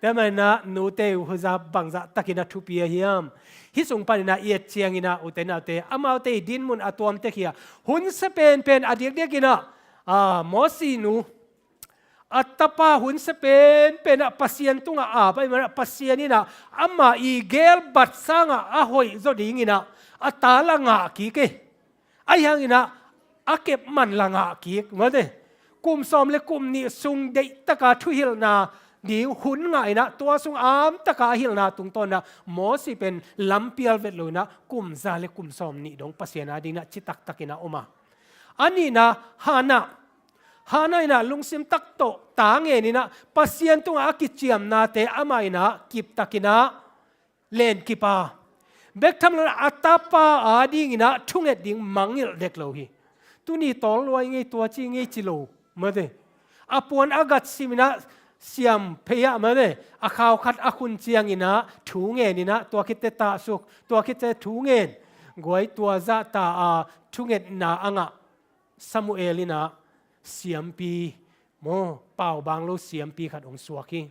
Tua manin ah nute huzap bangzah takin a thupi ahi hiam? Hih sung panin ah i et ciangin ah, ute naute, amaute i dinmun a tuam tek hi a, hun sia penpen a diakdiakin ah, ah, Mosi nu, a tapa hun sia penpen ah Pasian tungah ap ahih manin ah Pasian in ah amah i gelbat sangah a hoih zaw dingin ah a ta la ngah kik e. Ahi hangin ah a kep man la ngah kik, mate. Kum sawm le kum nih sung deihtaka thuhilhna ding hun ngah in ah, tua sung amtaka a hilhna tungtawn ah Mosi pen lampial vet lo in ah kum za le kum sawm nih dong Pasian adingin ah citaktakin ah om a. A nihna, Hannah. Hannah in ah lungsim tak tawh ta ngen in ah, Pasian tungah a kiciamnate amah in ah kiptakin ah lenkip a. Bek tham lo in ah a tapa adingin ah thunget ding mangngilh dek lo hi. Tuni tawl luai ngei, tua ci ngei ci lo, mate. A puan a gatsim in ah siam phei ah, mate, a khau khat a khun ciangin ah thu ngen in ah, tua khit teh tahsuk, tua khit teh thu ngen. Guai, tua zahta a thungetna a ngah Samuel in ah siampi, maw, paubaang lo siampi khat hong suak hi.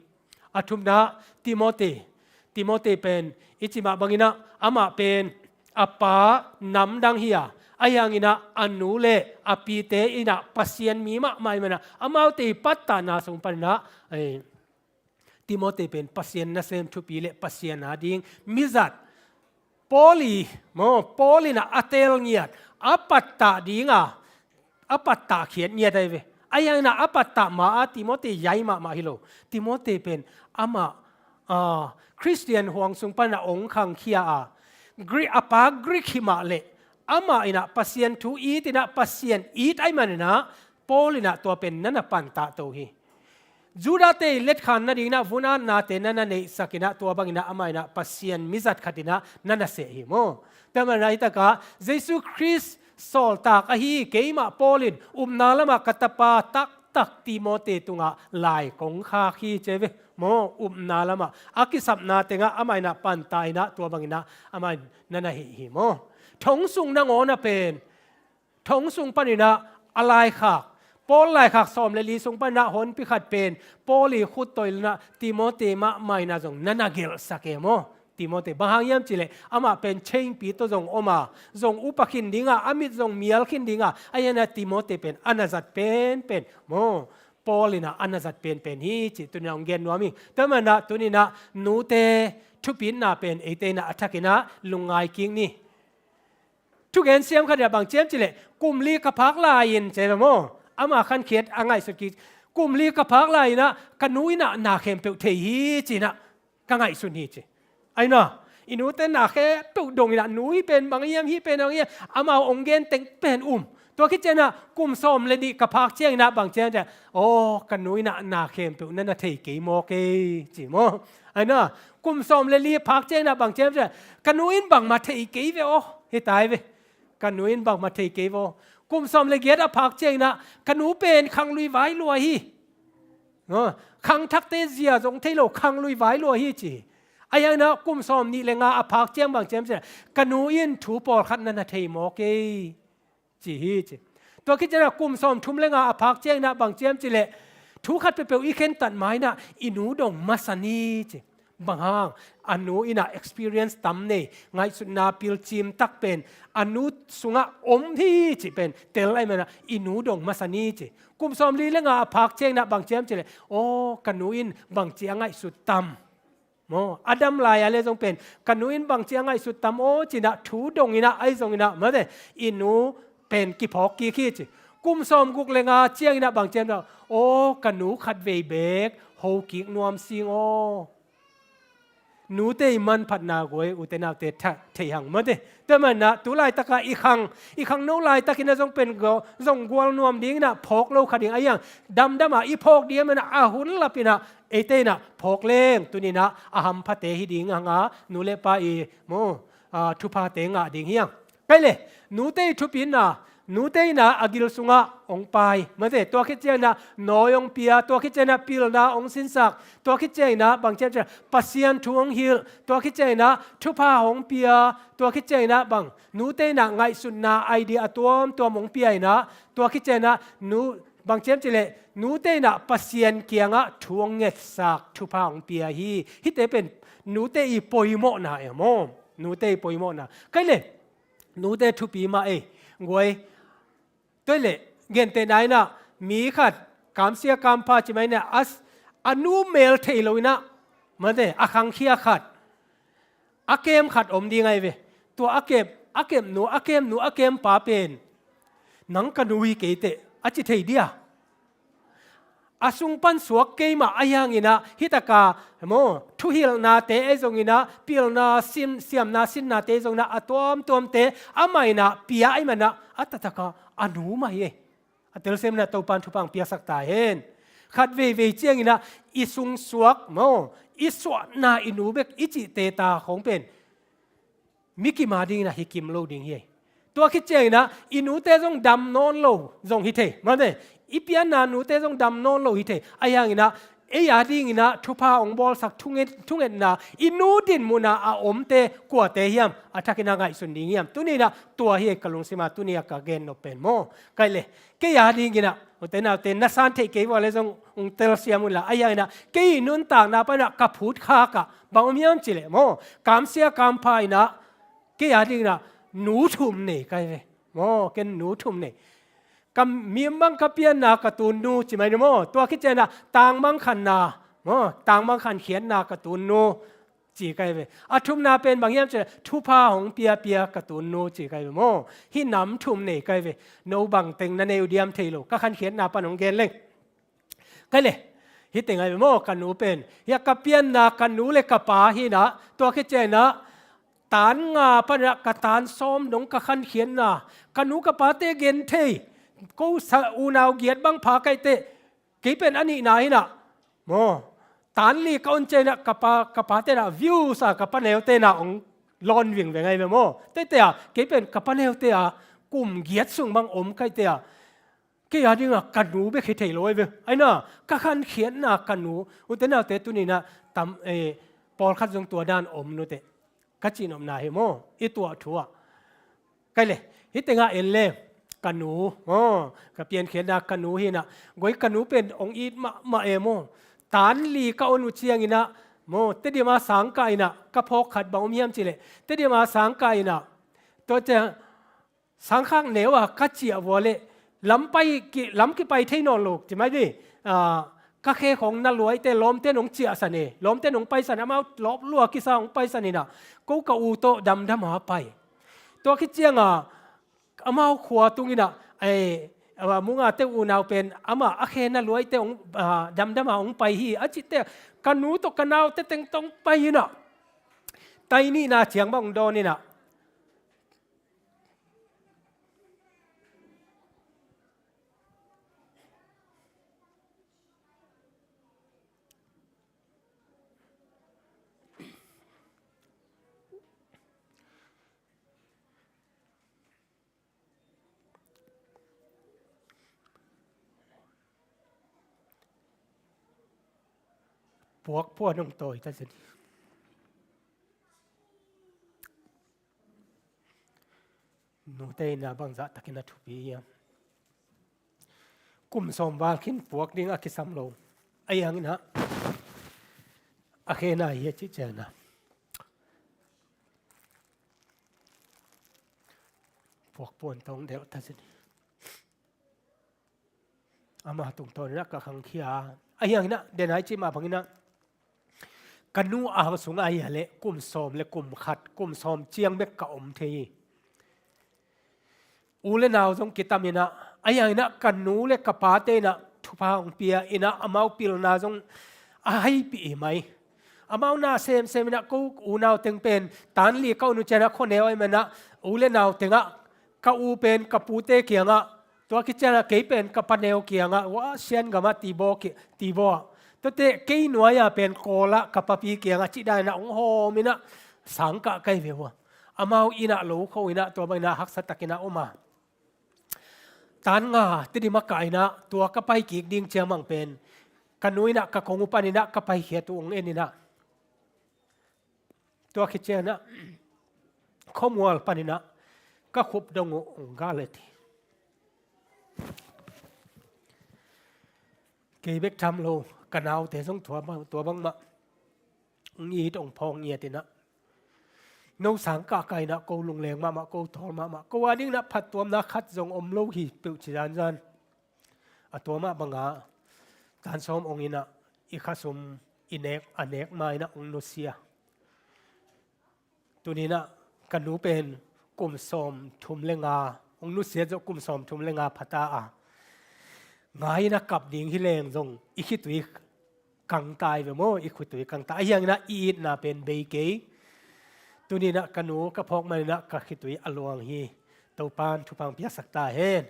A thumna, Timote. Timote pen i cih mah bangin ah amah pen a pa namdang hi a, ahi hangin ah a nu le a pite in ah Pasian mi mahmah ahih manin ah amaute i pattahna sung panin ah, eh, Timote pen Pasian nasem thupi le Pasian ading mizat, Paul i, maw, Paul in ah a teel ngiat, a pattah ding a, a pattah khiat ngiat ahi ve. Ahi hangin ah a pattah ma a Timoti yai mahmah hi lo. Timoti pen amah, ah, Khristian huang sung pan ah hong khangkhia a, Greek, a pa Greek hi mah leh, amah in ah Pasian thu it in ah Pasian it ahih manin ah Paul in ah tua pen na na pantah to hi. Judah-te i letkhan nading in ah vun-atnate na na neihsak in ah tua bangin ah amah in ah Pasian mizat khat in ah na na seh hi maw. Tua manin ah hi tak a Jesu Khrist sawltak ahi keimah Paul in upna lamah ka tapa taktak Timoti tungah lai kong khak hi ci ve maw. Upna lamah a kisapna tengah amah in ah pantah in ah tua bangin ah amah in na na hih hi maw. Thong sung nangawn ah pen, thong sung panin ah a laikhak, Paul laikhak sawm le li sung panin ah honpi khat pen Paul i khut tawh in ah Timoti mahmah in ah zong na na gelhsak e maw. Timoti, bang hang hiam cih leh amah pen chain pi tawh zong om a, zong upa khin ding a, a mit zong mial khin ding a, ahi hangin ah Timoti pen a na zat penpen maw, Paul in ah a na zat penpen hi cih tuni-in ah hong gen nuam ing. Tua manin ah tuni-in ah nute thupitna pen eite in ah a thakin ah lungngai kik ni. Thugen siam khat in ah bang ci hiam cih leh, kum li ka phak lai-in ci ve maw. Ama khankhiat a ngaihsut kik. Kum li ka phak lai-in ah ka nu in ah na khempeuh thei hi ci-in ah ka ngaihsun hi ci. Ahi na, i nute na khempeuh dong in ah nu hih pen bang hiam, hih pen bang hiam, amau hong gen teng pen um. Tua khit ciangin ah kum sawm le nih ka phak ciangin ah bang ci hiam cih leh, aw, ka nu in ah na khempeuh na na thei kei mawk ei ci maw. Ahi na, kum sawm le li phak ciangin ah bang ci hiam cih leh, ka nu in bangmah thei kei ve aw, hi ta hi ve. Ka nu in bangmah thei kei ve aw. Kum sawm le giat a phak ciangin ah ka nu pen khanglui vai lua hi. Aw, khangthakte zia zong thei lo, khanglui vai lua hi ci. Ahi hangin ah kum sawm nih le nga a phak ciang bang ci hiam cih leh, ka nu in thu pawlkhat na na thei mawk ei ci hi ci. Tua khit ciangin ah kum sawm thum le nga a phak ciangin ah bang ci hiam cih leh, thu khat peuhpeuh i khentat ma-in ah i nu dong masa ni ci. Bang hang, a nu in ah experience tam nei, ngaihsutna pilcim tak pen a nu sungah om hi cih pen tel ahih manin ah i nu dong masa ni ci. Kum sawm li le nga a phak ciangin ah bang ci hiam cih leh, aw, ka nu in bangci a ngaihsut tam. Maw, a dam lai-a le zong pen ka nu in bangci a ngaihsut tam aw ci-in ah thu dong in ah, ahi zongin ah, mate, i nu pen kiphawk kik hi ci. Kum sawm guk le nga ciangin ah bang ci hiam cih leh, aw, ka nu khatvei beek ho kik nuam sing aw. Nute i manphatna guai, ute naute, tha-, thei hang mate. Tua manin ah tu laitak a i khang, i khangno laitakin ah zong pen go-, zong gual nuam dingin ah phawk lo kha ding, ahi hang damdam a i phawk ding ahih manin ah a hun lapin ah eite in ah phawk leng tuni-in ah a hamphate hi ding hang a, nu le pa i maw, a, thuphate ngah ding hi hang. Kei le, nute i thupitna, nute in ah a gil sungah hong pai mate, tua khit ciangin ah nawi hong pia, tua khit ciangin ah pilna hong sinsak, tua khit ciangin ah bang ci hiam cih leh Pasian thu hong hilh, tua khit ciangin ah thupha hong pia, tua khit ciangin ah bang, nute in ah ngaihsutna idea a tuamtuam hong pia in ah, tua khit ciangin ah nu, bang ci hiam cih leh, nute in ah Pasian kiangah thu hong ngetsak, thupha hong pia hi. Hihte pen nute i poimawhna e maw. Nute i poimawhna. Kei le, nute thupi mah ei. Guai, tua hi leh, gentehna in ah mi khat, kamsia kampha ci mai in ah, a s-, a nu mel thei lo in ah, mate, a khangkhia khat, a kem khat om ding ahi ve. Tua a kem, a kem nu, a kem nu, a kem pa pen, nang ka nu hi kei teh, a ci thei dia? A sung pan suak kei mah, ahi hangin ah, hih tak a maw, thuhilhnate ahi zongin ah, pilna, sim-, siamna, sinnate ahi zongin ah, a tuamtuamte amah in ah pia ahih manin ah, a taktak a a nu mah hi ei. A telsiam in ah Topa'n thupha hong piaksak ta hen. Khat veivei ciangin ah i sung suak maw, i suahna i nu bek i cihte ta khawng pen mi kim a dingin ah hi kim lo ding hi ei. Tua khit ciangin ah i nute zong dam nawn lo zong hi thei, mate, i pianna nute zong dam nawn lo hi thei. Ahi hangin ah ei a dingin ah thupha hong bawlsak, thunget, thungetna, i nu dinmun a a omte kuate hiam, a thakin ah ngaihsun ding hiam? Tuni-in ah tua hi ei ka lungsim a, tuni-a ka gen nop pen maw. Kei le, kei a dingin ah, ute naute, na san theih kei vua le zong hong telsiam un la, ahi hangin ah kei i nuntakna pan ah ka phutkhak ah bang om hiam cih leh maw, kamsia kampha in ah kei a dingin ah nu thum nei ka hi ve. Maw, ken nu thum nei. Ka mim bang ka pianna ka tunnu ci mai ni maw. Tua khit ciangin ah tangmang khanna, maw, tangmang khankhiatna ka tunnu. ci ka hi ve. A thumna pen bang hiam cih leh thupha hong piapia ka tunnu ci ka hi ve maw. Hih nam thum nei ka hi ve. No bang teng na nei uh diam thei lo, ka khankhiatna pan hong gen leng. Ka hi leh, hih teng a hi ve maw, ka nu pen. Hih a ka pianna ka nu le ka pa hi inah, tua khit ciang inah tan nga pan inah ka tan sawm dong ka khankhiatna, ka nu ka pate gen thei. Ko sa unau giat bang pha ka hih teh, kei pen a nihna hi inah maw, tan li ka on ciang inah ka pa, ka pate inah views a ka paneute inah hong lawn vingveng a hi ve maw. Teitei a kei pen ka paneute a kum giat sung bang om ka hih teh a, kei a dingah ka nu bek hi thei lo a hi ve. Ahi inah ka khankhiatna ka nu, ute naute, tuni inah tam, eh, pawlkhat zong tua dan om nuteh, ka cihnopna hi maw, i tuah thu ah. Ka hi leh, hih tengah en leh, ka nu maw, ka piankhiatna ka nu hi inah, goi ka nu pen hong it mahmah e maw. Tan li ka on uh ciang inah maw, Tedim a sang kah inah, ka phawk khat bang om hiam cih leh, Tedim a sang kah inah, tua ciang sangkhak neu a ka ciah vua leh lam pai ki, lam kipai thei nawn lo, ci mai ni. Ah, ka khe khawng na luaite lawmte in hong ciahsan e, lawmte in hong paisan, amau lawp lua kisa hong paisan inah, ko ka u tawh damdam a pai. Tua khit ciang a, amau khua tung inah, eh, ah, Mungate unau pen amah a khe na luaite hong, ah, damdam a hong pai hi a cih teh, ka nu tawh ka naute teng tawh hong pai inah, tai nihna ciang bang hong dawn inah, puak puan hong tawi ta zen. Nute inah bangzah takin a thupi hiam? Kum sawm val khin puak ding a kisam lo. Ahi hang inah a khe na hi a cih ciang inah puak puan tawh hong delh ta zen. Ama tungtawn inah ka khangkhia. Ahi hang inah, den a i cih mah bang inah, ka nu a hang sungah a hi a leh kum sawm le kum khat, kum sawm ciang bek ka om thei hi. U le nau zong kitam inah, ahi hang inah ka nu le ka pate inah thupha hong pia inah, amau pilna zong a haipih hi mai. Amau na semsem inah, ko unau teng pen tan li ka un uh ciang inah khuaneu a hi man inah, u le nau tengah ka u pen ka pute kiangah, tua khit ciang inah kei pen ka paneu kiangah, ua Sian gamah Tibaw ki, Tibaw ah, tuate kei nuai-a pen Kawl ah ka papi kiangah cih dan inah hong hawm inah sang kah ka hi ve ua. Amau inn ah lo kho inah tua bang inah haksa tak inah om a. Tan nga Tedim a kah inah tua ka pai kik ding ciang bang pen ka nu inah ka kong uh pan inah ka paikhiat uh hong en inah, tua khit ciang inah khuamual pan inah ka khup dong uh hong gal et hi. Kei bek tham lo, ka naute zong tua bang, tua bangmah hong it, hong phawk ngiat inah, no sang kah kah inah ko lungleng mahmah, ko thawl mahmah, ko a ding inah phattuamna khat zong om lo hi peuh ci zanzan. A tua mah banga tan sawm ong inah i khasum i nek, a nek ma inah ong nusia. Tuni inah ka nu pen kum sawm thum le nga, ong nusia zawh kum sawm thum le nga phata a, ngai inah kap ding hi leng zong i khitui kangta hi ve maw, i khitui kangta. Ahi hang inah i itna pen bei kei. Tuni inah ka nu ka phawk man inah ka khitui a luang hi. Topan thupha piaksak ta hen.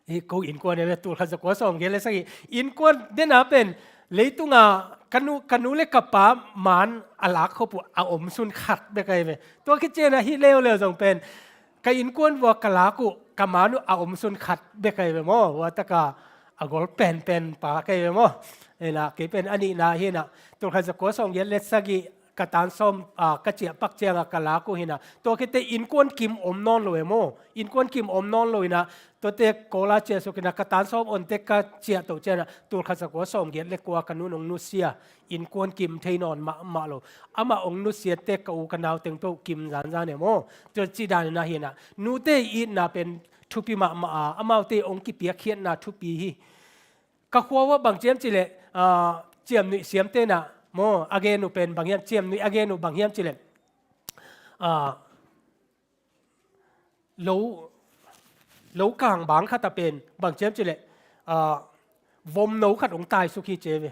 Hi ko innkuan hi ve, tul khat za kua sawm giat le sagih. Innkuan den a pen leitunga ka nu, ka nu le ka pa man a lak khop uh a om sun khat bek ahi ve. Tua khit ciang inah hih leuleu zong pen ka innkuan vua ka lak uh ka man uh a om sun khat bek ahi ve maw. Ua taka a gol penpen pa ka hi ve maw. Inah kei pen a nihna hi inah, tul khat za kua sawm giat le sagih ka tan sawm, a, ka ciah pak cianga ka lak uh hi inah, tua khit teh innkuan kim om nawn lo e maw. Innkuan kim om nawn lo inah, tuate Kawl a ciah suk inah ka tan sawm onte ka ciah toh ciang inah tul khat za kua sawm giat le kua ka nu in ong nusia. Innkuan kim thei nawn mahmah lo. Amah ong nusia teh ka u ka nau teng peuh kim zanzan e maw. Tua cih dan inah hi inah, nute i itna pen thupi mahmah a, amaute ong kipiakkhiatna thupi hi. Ka khua uah bang ci hiam cih leh, ah, ciamnuih siamte inah Maw, a gen uh pen bang hiam, Ciam Nuih a gen uh bang hiam cih leh, ah, lo, lo kang bang khat ah pen bang ci hiam cih leh, ah, vomno khat hong taisuk hi ci ve.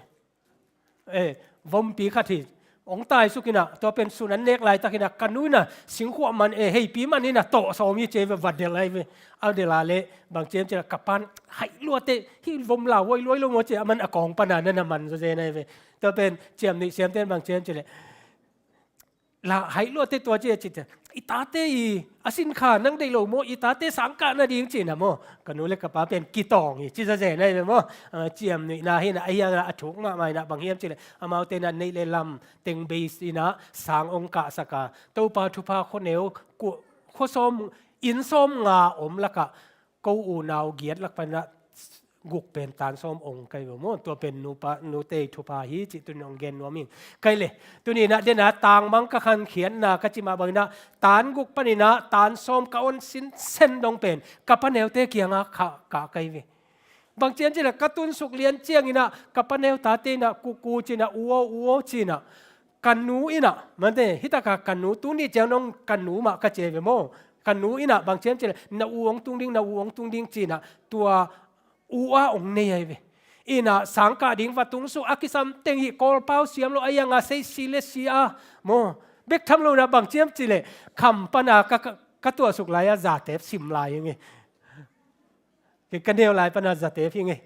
Eh, vompi khat hi. Hong taisuk in ah, tua pen sun an nek laitak in ah, ka nu in ah singkhuah man, eh, heipi man in ah tawh sawm hi ci ve, va delh ahi ve. A delh a leh bang ci hiam cih leh, ka pa'n haih luat teh, hih vom lau huai luai lo maw ci, aman a kawng pan ah na na man zawzen ahi ve. Tua pen Ciam Nuih siamte'n bang ci hiam cih leh, la haih luat teh tua ci a ci teh, i tate i a sin kha nang deih lo maw, i tate sangkah nading ci in ah maw, ka nu leh ka pa pen kitawng hi ci zawzen ahi ve maw. Ah, Ciam Nuih na hi in ah, ahi hang in ah a thuk mahmah in ah bang hiam cih leh, amaute in ah neih leh lam teng base in ah sang hong kahsak a, Topa thupha khuaneu, khua, khua sawm, inn sawmnga om lak ah ko unau giat lak pan ah guk pen tan sawm ong kai ve maw. Tua pen nupa, nute thupha hi cih tuni in ong gen nuam ing. Kai leh, tuni in ah den a tangmang ka khankhiatna ka cih mah bang in ah, tan guk pan in ah tan sawm ka on sinsen dong pen ka paneute kiang ah kah, kah kai ve. Bang ci hiam cih leh, ka tunsuk lian ciang in ah ka paneu tate in ah kuku ci in ah, u aw, u aw ci in ah, ka nu in ah, mate, hi tak a ka nu, tuni ciang dong ka nu mah ka ci ahi ve maw. Ka nu in ah bang ci hiam cih leh, na u hong tung ding, na u hong tung ding ci in ah, tua u a hong nei ahi ve. In ah sangkah ding va tungsuk, a kisam teng hi, Kawlpau siam lo, ahi hang a sei si leh si a maw. Bek tham lo in ah bang ci hiam cih leh, kham pan a ka, ka, ka tuahsuk lai a zatep sim lai hi ing e. Kei ka neu lai pan a zatep hi ing e.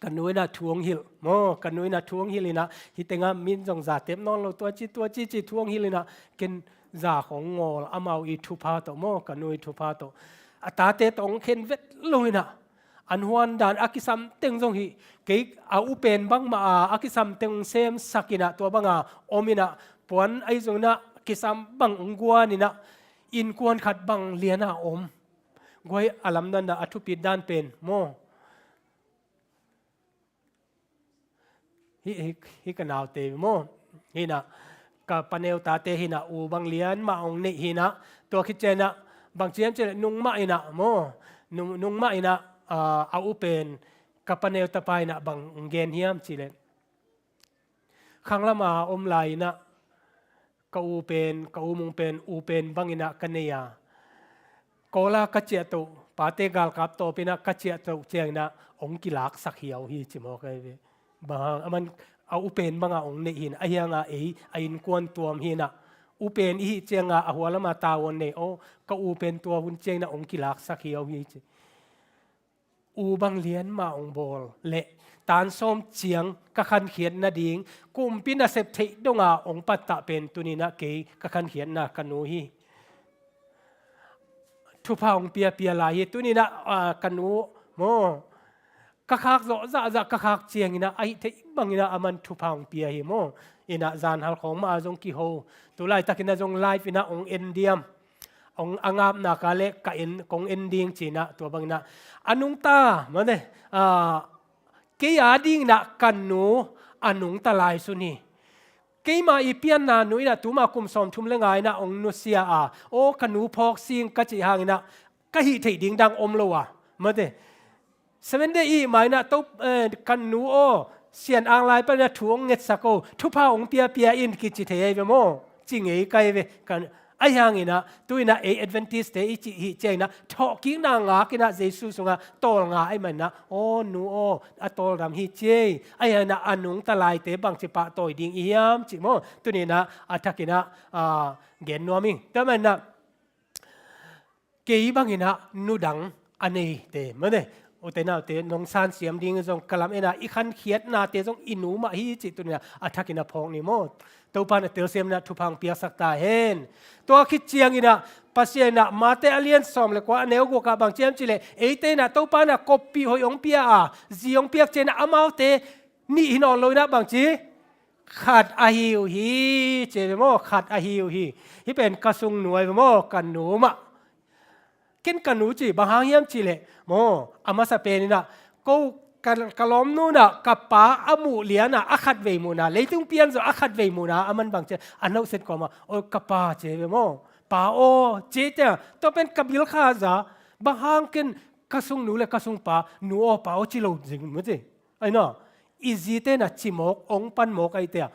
Ka nu in ah thu hong hilh maw, ka nu in ah thu hong hilh in ah, hih teng ah min zong zatep nawn lo, tua ci, tua ci ci thu hong hilh in ah, ken za khong ngawl, amau i thupha tawh maw, ka nu i thupha tawh. A tate tawh hong khen vet lo in ah, an huan dan a kisam teng zong hi, kei a u pen bangmah a, a kisam teng hong semsak in ah, tua bang a om in ah, puan ahi zong in ah kisam bang hong guan in ah, innkuan khat bang lian a om. Guai, a lamdang dan a thupit dan pen maw. Hih, hih, hih ka naute maw. Hi in ah, ka paneu tate hi in ah, u bang lian mah hong neih hi in ah, tua khit ciang in ah, bang ci hiam cih leh, nung mah in ah maw. Nung, nung mah in ah, ah, a u pen ka paneu tapa in ah bang hong gen hiam cih leh, khanglam a om lai in ah, ka u pen, ka u mung pen, u pen bang in ah ka nei a, Kawl a ka ciahtoh, pate galkap tawp in ah ka ciahtoh ciang in ah hong kilaksak hiau hi ci mawk ahi ve. Bang hang, aman a u pen bang a hong neih hi in, ahi hang a ei a innkuan tuam hi in ah, u pen i hih ciang a, a hua lam a tavuan nei aw, ka u pen tua hun ciang in ah hong kilaksak hiau hi ci. U bang lian mah hong bawl leh, tan sawm ciang ka khankhiat nading, kumpi nasep theih dong a hong pattah pen tuni in ah kei ka khankhiatna ka nu hi. Thupha hong piapia lai hi. Tuni in ah, ah, ka nu maw, ka khak zawh zahzah, ka khak ciang in ah, a hih theih bang in ah aman thupha hong pia hi maw. In ah zan hal khawng mah a zong kiho, tu laitak in ah zong live in ah hong en diam. Hong a ngapna ka leh ka en, kong en ding ci in ah, tua bang in ah, a nungta, mate, ah, kei a ding in ah ka nu a nungta lai sun hi. Keima i pianna nu in ah tuma kum sawmthum leh nga in ah hong nusia a, aw ka nu phawk sing ka cih hang in ah, ka hih theih ding dang om lo a, mate. Seven Day i hih ma in ah, to, eh, ka nu aw, Sian Ang lai pan in ah thu hong ngetsak aw, thupha hong piapia in kici thei ahi ve maw. Ci ngei ka hi ve. Ka, ahi hang in ah, tu in ah ei Adventist te i cih hih ciang in ah, thawhkikna ngak in ah Jesu sungah tawlnga ahih man in ah, aw nu aw, a tawldam hi ci ei. Ahi hang in ah a nungta laite bangci pahtawi ding i hiam cih maw. Tuni in ah a thak in ah, ah, gen nuam ing. Tua man in ah, kei bang in ah nu dang a neite, mate, ute naute, nong san siam ding zong ka lam en a, i khankhiatnate zong i nu mah hi cih tuni in ah a thak in ah phawk ni maw. Topa in ah telsiam in ah thupha hong piaksak ta hen. Tua khit ciang in ah Pasian in ah Mate a lian sawm leh kua, a neu guk ah bang ci hiam cih leh, eite in ah Topa in ah koppih hoih hong pia a, zi hong piak ciang in ah amaute nih hi nawn lo in ah bangci, khat ahi uh hi, ci ve maw, khat ahi uh hi. Hih pen ka sung nu ahi ve maw, ka nu mah. Ken ka nu ci, bang hang hiam cih leh maw, a masa pen in ah, ko ka, ka lawmnu in ah ka pa a muh lian a, a khatvei muhna, leitung pian zawh a khatvei muhna, aman bang ci, a nausen kawm ah, aw ka pa, ci ve maw, pa aw, ci teh, tua pen ka bil kha za, bang hang ken ka sung nu leh ka sung pa, nu aw pa aw ci lo zing maw ci. Ahi na, i zite na ci mawk, ong pan mawk ahi te a.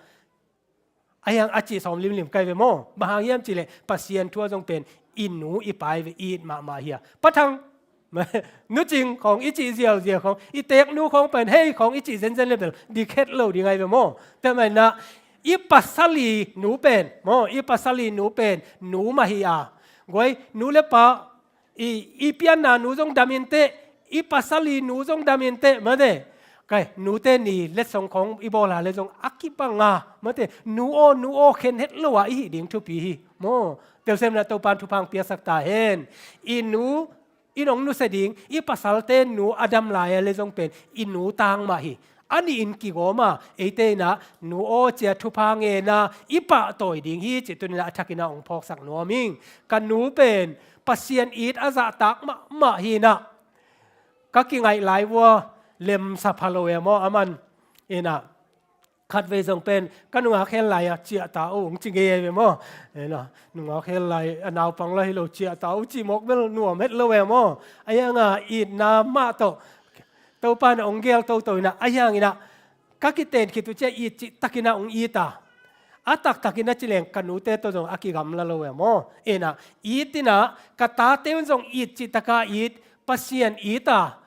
A hiang a cih sawm limlim kai ve maw? Bang hang hiam cihleh Pasian thu ah zong pen i nu i pa i ve, i it mahmah hi a. Pa Thang, Nu Cing khawng i cih ziauziau khawng, i teek nu khawng pen hei khawng i cih zenzen le bel dik het lo ding ahi ve maw? Tua manin ah i pasal i nu pen maw, i pasal i nu pen nu mah hi a. Guai, nu le pa i, i pianna nu zong dam inteh, i pasal i nu zong dam inteh, mate. Kai, nute ni letsong khawng i bawl a le zong a kibang a, mate, nu aw, nu aw khen het lo a i hih ding thupi hi maw? Telsiam in ah Topan thupha hong piaksak ta hen. I nu, i nong nusia ding, i pasalte nu a dam lai a le zong pen i nu tang mah hi. A nihin kigawm a, eite in ah nu aw ci a thupha ngen a i pahtawi ding hi cih tuni in ah a thak in ah hong phawksak nuam ing. Ka nu pen Pasian it a zahtak mahmah hi in ah, ka kingaih lai vua, lemsa pha lo e maw, aman in ah khatvei zong pen ka nungak hen lai a ciah ta uh hong ci ngei ahi ve maw? Nungak hen lai a naupang lah hi lo, ciah ta uh cih mawk bel nuam het lo e maw? A hiang a itna mah tawh Topa in ah hong geel toto in ah, a hiang in ah ka kiten khit uh ciah it cih tak in ah hong it a, a taktak in ah ci leng ka nute tawh zong a kigamla lo e maw? In ah it in ah ka tate un zong it cih tak a it, Pasian it a.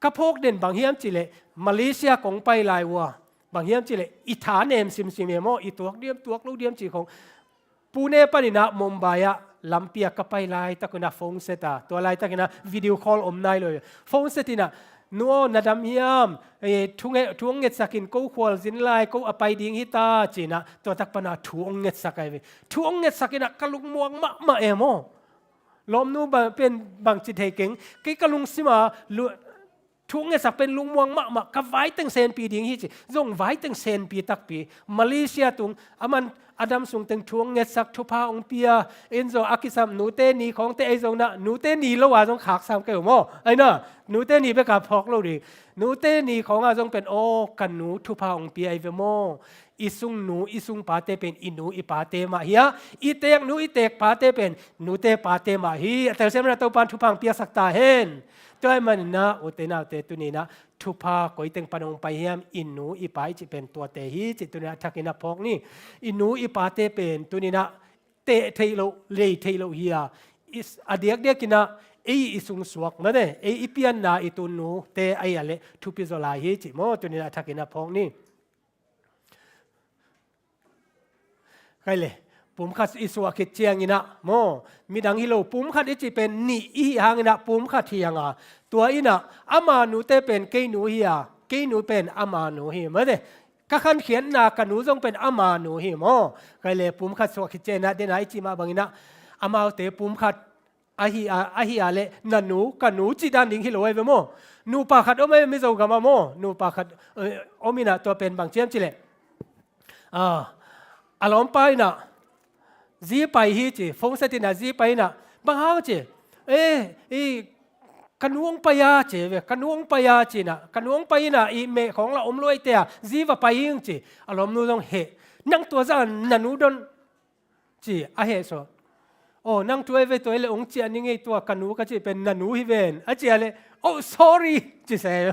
Ka phawk den bang hiam cihleh Malaysia kong pai lai uh a, bang hiam cihleh i tha nem simsim e maw, i tuak diam tuak lo diam cih khawng, Pune panin ah Mumbai ah lampi ah ka pai laitak un ah phone set a, tua laitak in ah video call om nai lo. Phone set in ah, nu aw na dam hiam? Eh, thu nge-, thu hong ngetsak in, ko khualzin lai, ko a pai ding hi ta ci in ah tua tak pan ah thu hong ngetsak ahi ve. Thu hong ngetsak in ah ka lungmuang mahmah e maw? Lawmnu ba-, pen bangci thei keng, kei ka lungsim a lu-, thu hong ngetsak pen lungmuang mahmah, ka vai teng senpi ding hi ci. Zong vai teng senpi takpi. Malaysia tung, aman a dam sung teng thu hong ngetsak, thupha hong pia, in zong a kisam nute ni khawngte ahi zong in ah, nute ni lo a zong khaksam kei uh maw? Ahi na, nute ni bek a phawk lo ding. Nute ni khawng a zong pen, aw, ka nu thupha hong pia ahi ve maw? I sung nu, i sung pate pen i nu i pate mah hi a, i teek nu i teek pate pen nute pate mah hi. A telsiam in ah Topan thupha hong piaksak ta hen. Tua ahih manin ah ute naute, tuni in ah thupha koi teng pan hong pai hiam? I nu i pa i cih pen tuate hi cih tuni in ah a thak in ah phawk ni. I nu i pate pen tuni in ah teh theih loh, lei theih loh hi a, i s-, a diakdiak in ah ei i sung suak, mate, ei i pianna i tun nute ahi a leh thupi zaw lai hi cih maw? Tuni in ah a thak in ah phawk ni. Kai le, pumkhat i suah khit ciangin ah maw, midang hi lo, pumkhat i cih pen nih i hih hangin ah pumkhat hi hang a, tua in ah ama nute pen kei nu hi a, kei nu pen ama nu hi, mate. Ka khankhiatna ka nu zong pen ama nu hi maw? Kai le, pumkhat suah khit ciangin ah, den a i cih mah bangin ah amaute pumkhat ahi a, ahi a leh na nu, ka nu cih dan ding hi lo ahi ve maw? Nupa khat om ahi ve Mizo gam ah maw? Nupa khat, eh, om in ah tua pen bang ci hiam cihleh, ah, a lawmpa in ah zi pai hi ci, phone set in ah zi pai in ah, bang hang ci, eh, i, ka nu hong pai a ci ve, ka nu hong pai a ci in ah, ka nu hong pai in ah i meh khawng lah om lo ahi te a, zi va pai ing ci. A lawmnu zong heh, nang tua zah na nu don ci a heh suak. Aw, nang thu ahi ve, tua hi leh hong ciah ni ngei, tua ka nu ka cih pen na nu hi ven a ci a leh, oh, sorry ci se.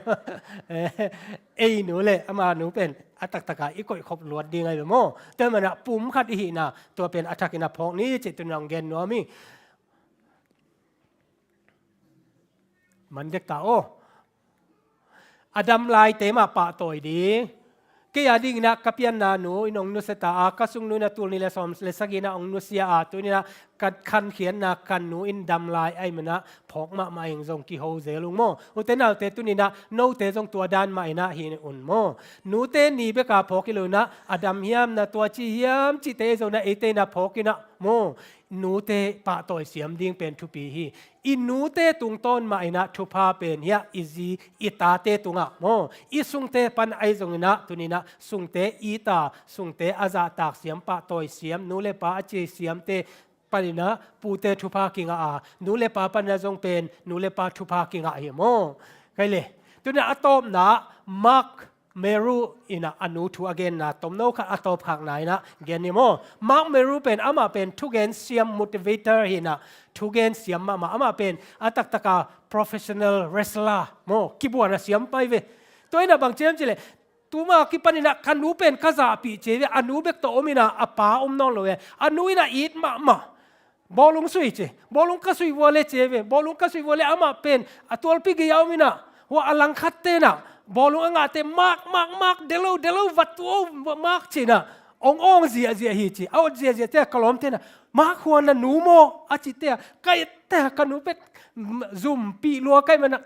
Ei nu le ama nu pen a taktak a i koihkhop luat ding ahi ve maw? Tua manin ah pumkhat i hihna tua pen a thak in ah phawk ni cih tuni in ah hong gen nuam hi. Man dek ta aw. A dam laite mah pahtawi ding. Kei a dingin ah ka pianna nu in hong nusia ta a, ka sung nu in ah tul nih le sawm le sagih in ah hong nusia a, tuni in ah ka khankhiatna ka nu in dam lai ahih manin ah phawk mahmah ing, zong kiho zel ung maw? Ute naute, tuni in ah note zong tua dan mah in ah hi un maw? Nute ni bek a phawk hi lo in ah, a dam hiam, na tua ci hiam cihte ahi zong in ah eite in ah phawk in ah maw? Nute pahtawi siam ding pen thupi hi. I nute tungtawn mah in ah thupha pen hiah i zi, i tate tungah maw, i sungte pan ahi zongin ah, tuni in ah sungte it a, sungte a zahtak siam, pahtawi siam, nu le pa a ci siamte panin ah pute thupha kingah a, nu le pa panin ah zong pen nu le pa thupha kingah hi maw? Kai le, tuni in ah a tawpna ah Mark Meru in ah a nu thu a genna tomno khat a tawpkhakna in ah gen ni maw? Mark Meru pen, amah pen thugen siam, motivator hi in ah, thugen siam mahmah. Amah pen a taktak a professional wrestler maw, kibuan a siam pai ve. Tua in ah bang ci hiam cih leh, Tuma kipaninah ka nu pen ka zahpih ci ve, a nu bek tawh ominah a pa om nawn lo ve. A nu inah it mahmah. Bawlung sui ci. Bawlung ka sui vua le ci ve. Bawlung ka sui vua le amah pen a tualpi gei a ominah, hua a langkhat tenah bawlung a ngahte mak mak mak, delo delo, vat tu o, mak cinah ong awng ziahziah hi ci. A ot ziahziah te a ka lawm tenah, mak hua na nu maw a ci te a, ka et te a ka nu bek zumpih lua ka ih manah,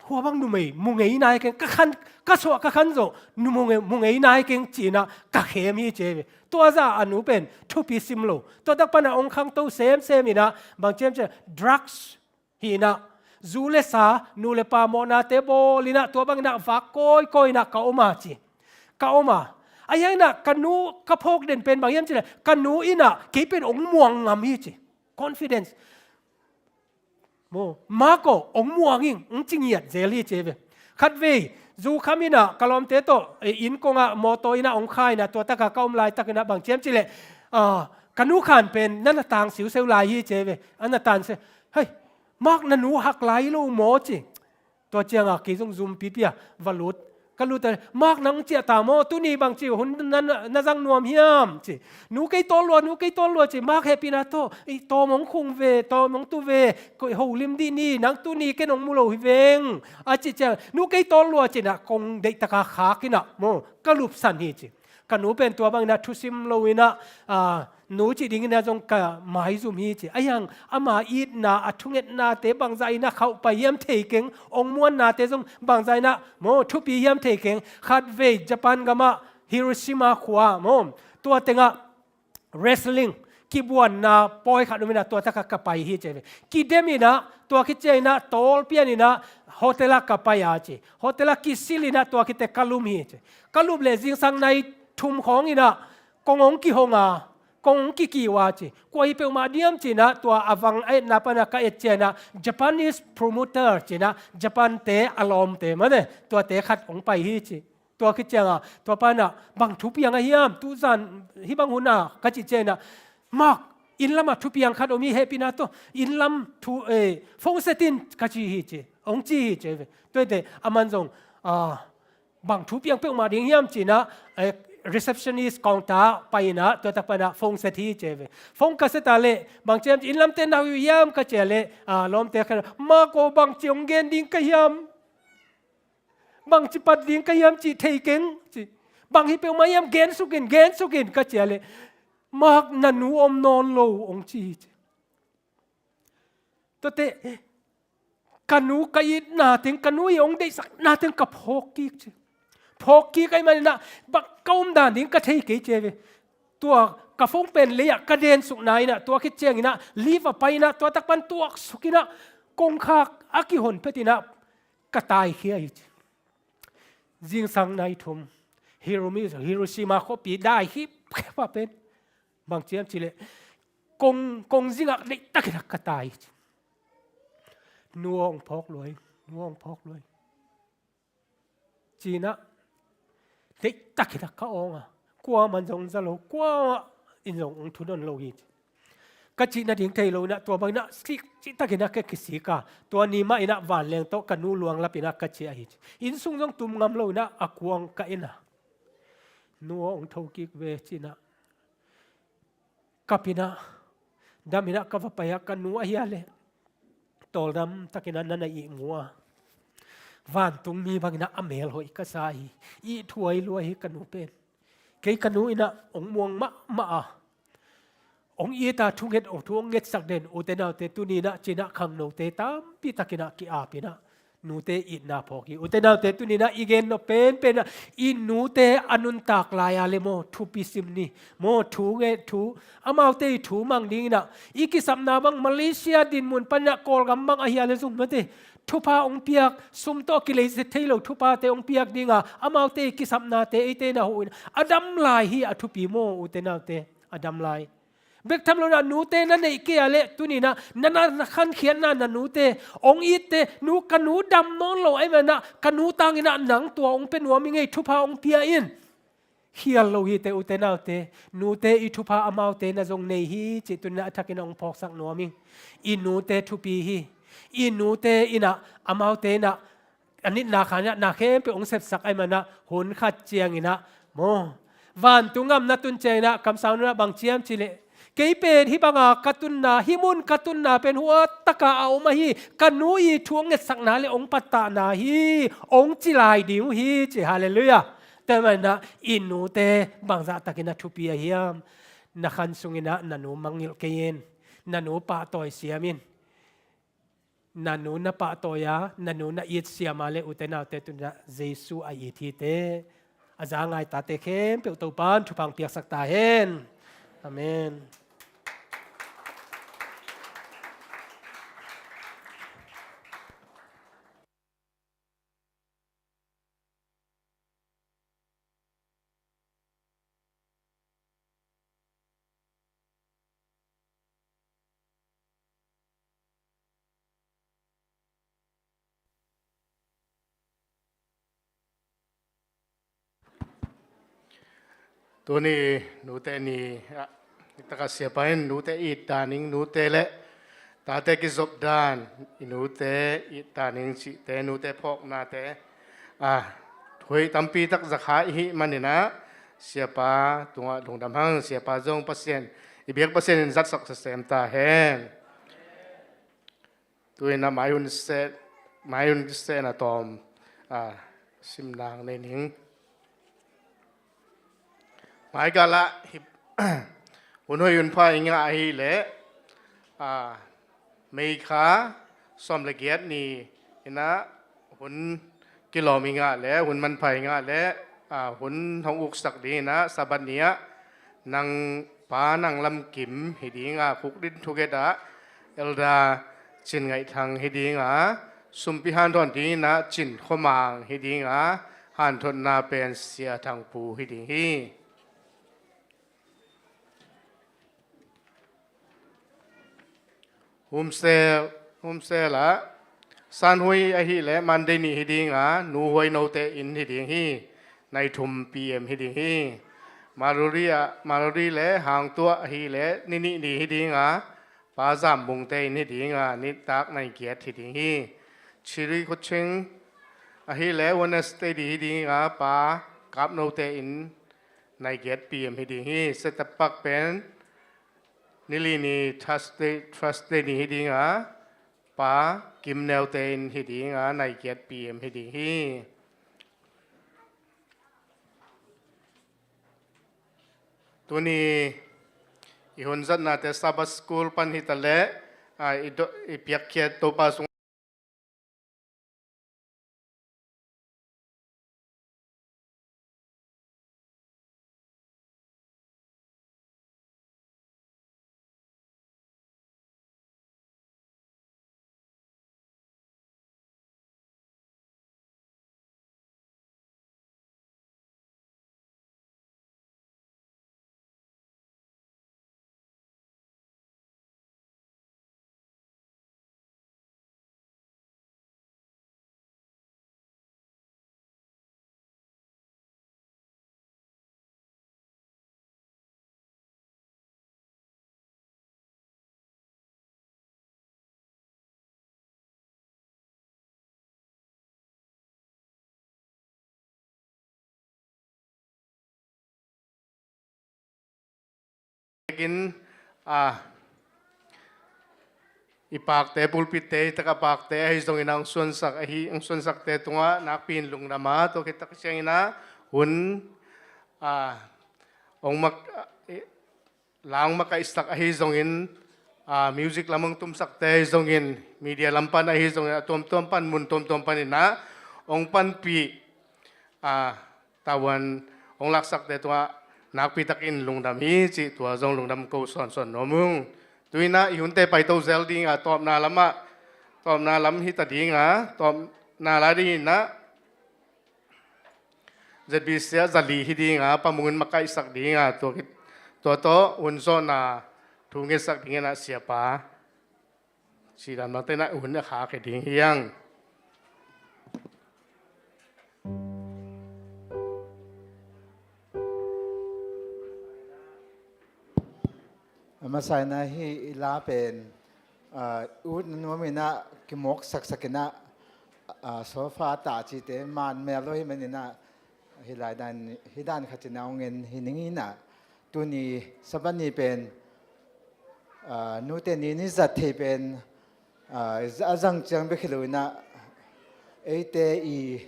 hua bang numei mu ngei nai keng, ka khan, ka suah ka khan zawh, nu mu ngei, mu ngei nai keng cinah ka khem hi ci ve. Tua zah a nu pen thupi sim lo. Tua tak panah ong khangto semsem inah bang ciam ciam, drugs hi inah, zu le sa, nu le pa mawhnate bawl inah, tua bang inah vak kawikawi inah ka om a ci. Ka om a. A hiang inah ka nu ka phawk den pen bang hiam cileh, ka nu inah kei pen ong muang ngam hi ci. Confidence. Maw, mak aw, ong muang ing, ong ci ngiat zel hi ci ve. Khatvei zu kham inah ka lawmte tawh, eh, inn kongah mawtaw inah ong kha inah, tua takah ka om laitak inah bang ciam cileh, ah, ka nu khan pen na na tang siuseu lai hi ci ve. A na tan se, hei, mak na nu hak lai lo maw ci. Tua ciangah kei zong zum pipia va lut. Ka lut a, mak nang ciah ta maw, tuni bang ci hun na, na, na zang nuam hiam ci. Nu kei tawl lua, nu kei tawl lua ci, mak hehpihna tawh, i tawm hong khung ve, tawm hong tu ve, koih holim dih ni, nang tuni ken hong mu lo hi veng a cih ciang, nu kei tawl lua cinah kong deihtaka khak inah maw, ka lupsan hi ci. Ka nu pen tua bang inah thusim lo inah, ah, nu cih ding inah zong ka maizum hi ci. A hiang ama itna, a thungetnate bangzah inah khauh pai hiam thei keng, ong muannate zong bangzah inah maw thupi hiam thei keng. Khatvei Japan gamah Hiroshima khua maw, tua tengah wrestling kibuanna pawi khat um inah tua takah ka pai hi ci ve. Kidem inah tua khit ciang inah tawlpian inah hotel ah ka pai a ci. Hotel ah kisil inah tua khit teh ka lum hi ci. Ka lum leh zingsang nai thum khawng inah kong hong kihong a, kong hong kikiu a ci. Kua hi peuhmah diam cinah tua a vang a etna panah ka et cianah Japanese promoter cinah Japan-te a lawmte mane, tuate khat hong pai hi ci. Tua khit ciangah tua panah bang thu piang a hiam, tuzan hih bang hunah ka cih cianah, mak, inn lamah thu piang khat om hi, hehpihna tawh inn lam thu, eh, phone set in ka ci hi ci. Hong ci hi ci ve. Tuate aman zong, ah, bang thu piang peuhmah ding hiam cinah, eh, receptionist counter pai inah tua tak panah phone set hi ci ve. Phone ka set a leh bang ciam ci, inn lamte na hoih uh hiam ka cih a leh, ah, lawmte khat, mak aw, bang ci hong gen ding ka hiam? Bang ci pat ding ka hiam cih thei keng ci. Bang hi peuhmah hiam, gen sukin, gen sukin ka cih a leh, mak na nu om nawn lo hong ci hi ci. Tuate ka nu ka itna teng, ka nu i hong deihsakna teng ka phawk kik ci. Phawk kik ahih maninah bang ka om dan ding ka thei kei ci ve. Tua ka phone pen lei-ah ka densukna inah tua khit ciang inah lift ah pai inah tua tak pan tuaksuk inah kongkhak a kihon phet inah ka taikhia hi ci. Zingsang nai thum Hiromi-, Hiroshima khuapi dai khipkhep ah pen bang ciam cileh kong, kong zingah deihtak inah ka tai hi ci. Nu aw, ong phawk lua ing, nu aw, ong phawk lua ing cinah deihtak inah ka awng a, kuaman zong za lo, kuamah in zong ong thudon lo hi ci. Ka cih nading thei lo inah tua bang inah sik, cihtak inah ka kisik a, tua ni mah inah vanleng tawh ka nu luanglap inah ka ciah hi ci. Inn sung zong tum ngam lo inah a kuang ka en a, nu aw, ong tho kik ve cinah kap inah, dam inah ka va pai a, ka nu ahi a leh tawldam tak inah na na ihmu a, vantungmi bang inah a mel hoih ka sa hi. Ihthuai lua hi ka nu pen. Kei ka nu inah ong muang mahmah a, ong it a, thunget, ong thu ong ngetsak den, ute naute, tuni inah cinah khangnote tampi tak inah ki-ap inah nute itna phawk hi. Ute naute, tuni inah i gen nop penpen ah, i nute a nuntak lai a leh maw, thupi sim ni. Maw, thu nget, thu, amaute i thu mang ding inah, i kisapna bang Malaysia dinmun pan inah Kawlgam bang ahi a leh zong mate, thupha ong piak, sum tawh kileizet thei lo thuphate ong piak ding a, amaute i kisapnate eite na huh in a dam lai hi. A thupi maw, ute naute, a dam lai. Bek tham lo inah nute na neih kei a leh tuni inah na, na, na khankhiatna na nute, ong itte, nu, ka nu dam nawn lo ahih maninah ka nu tang inah nang tua ong pia nuam ing ei, thupha ong pia in. Khial lo hi teh, ute naute, nute i thupha amaute na zong nei hi cih tuni inah a thak inah ong phawksak nuam ing. I nute thupi hi. I nute inah amaute inah a nitna khan ah na khempeuh hong sepsak ahih manah hun khat cianginah maw, vantung gam na tun cianginah kamsang nunah bang ciam cihleh, kei pen hih banga ka tunna, hih mun ka tunna pen huattaka a om ahi, ka nu i thu hong ngetsakna le hong pattahna hi, hong ci lai ding uh hi ci. Halleluiah. Tua manah i nute bangzahtakin a thupi a hiam? Na khan sunginah na nu mangngilh kei in, na nu pahtawi siam in. Na nu na pahtawi a, na nu na itsiam a le, ute naute, tunah Jesu a it hi teh. A za ngai tate khempeuh Topan thupha hong piaksak ta hen. Amen. Tuni nute ni ah, nitak a siapa in nute it dan ing, nute le tate kizop dan, i nute it dan ing cihte, nute phawknate, ah, thuhoih tampi tak za kha i hih maninah siapa tungah lungdam hang. Siapa zong Pasian, i biak Pasian in zatsak sasem ta hen. Tu-in ah mai hun seh, mai hun seh na tawm, ah, simnang nei ning. Mai galah hun hoih hun pha i ngah ahih leh, ah, May kha sawm le giat ni inah hun kilawm i ngah leh, hun manpha i ngah leh, ah, hun hong uksak ding inah Sabbath ni ah nang pa Nang Lam Kim hi ding a, Khukdin Thukhet ah Elder Cin Ngaih Thang hi ding a, sumpi hanthawn ding inah Cin Khua Mang hi ding a, hanthotna pen Sia Thang Pu hi ding hi. Home cell, home cell ah San Hui ahih leh Monday ni hi ding a, Nu Huai Note Inn hi ding hi. Nai thum P M hi ding hi. Maluri ah, Maluri le Hang Tuah ahih leh ni nih ni hi ding a, Pa Zam Bungte Inn hi ding a, nitak nai giat hi ding hi. Chiri Khuching ahih leh Wednesday ni hi ding a, Pa Kap Note Inn nai giat P M hi ding hi. Setup Park pen ni li ni Thursday, Thursday ni hi ding a, Pa Kim Neute Inn hi ding a, nai giat P M hi ding hi. Tuni i hun zatnate Sabbath School pan hi ta leh, ah, i do-, i piakkhiat Topa sung Tekin, ah, i pakte, pulpitte, i taka pakte ahi zongin a hong suansak ahi, hong suansakte tungah nakpi in lungdam a, tua khit tak ciangin a hun, ah, hong mak, ah, i, la hong makaihsak ahi zongin, ah, music lam hong tumsakte ahi zongin, media lam pan ahi zongin, a tuamtuam pan, mun tuamtuam panin a hong panpih, ah, tavuan hong laksakte tungah nakpi takin lungdam hi cih tua zong lungdam ko sawnsawn nuam ung. Tu-in a i hunte paito zel ding a, tawpna lamah, tawpna lam hi ta ding a, tawpna la ding in a, Z B C ah zali hi ding a, Pa Mung in makaihsak ding a, tua, tua tawh hun zawhna thu ngetsak ding in a, siapa. Sidan mate na hun a khak hi ding hi hang. A masa in a hih i la pen, ah, ut nuam in a kimawk saksak in a, ah, sofa tah cihte man mel lo hi maninah, hih lai dan, hih dan khat cinah hong en hi ning inah, tuni Sabbath ni pen, ah, nute ni ni zat thei pen, ah, a zang ciang bek hi lo inah, eite i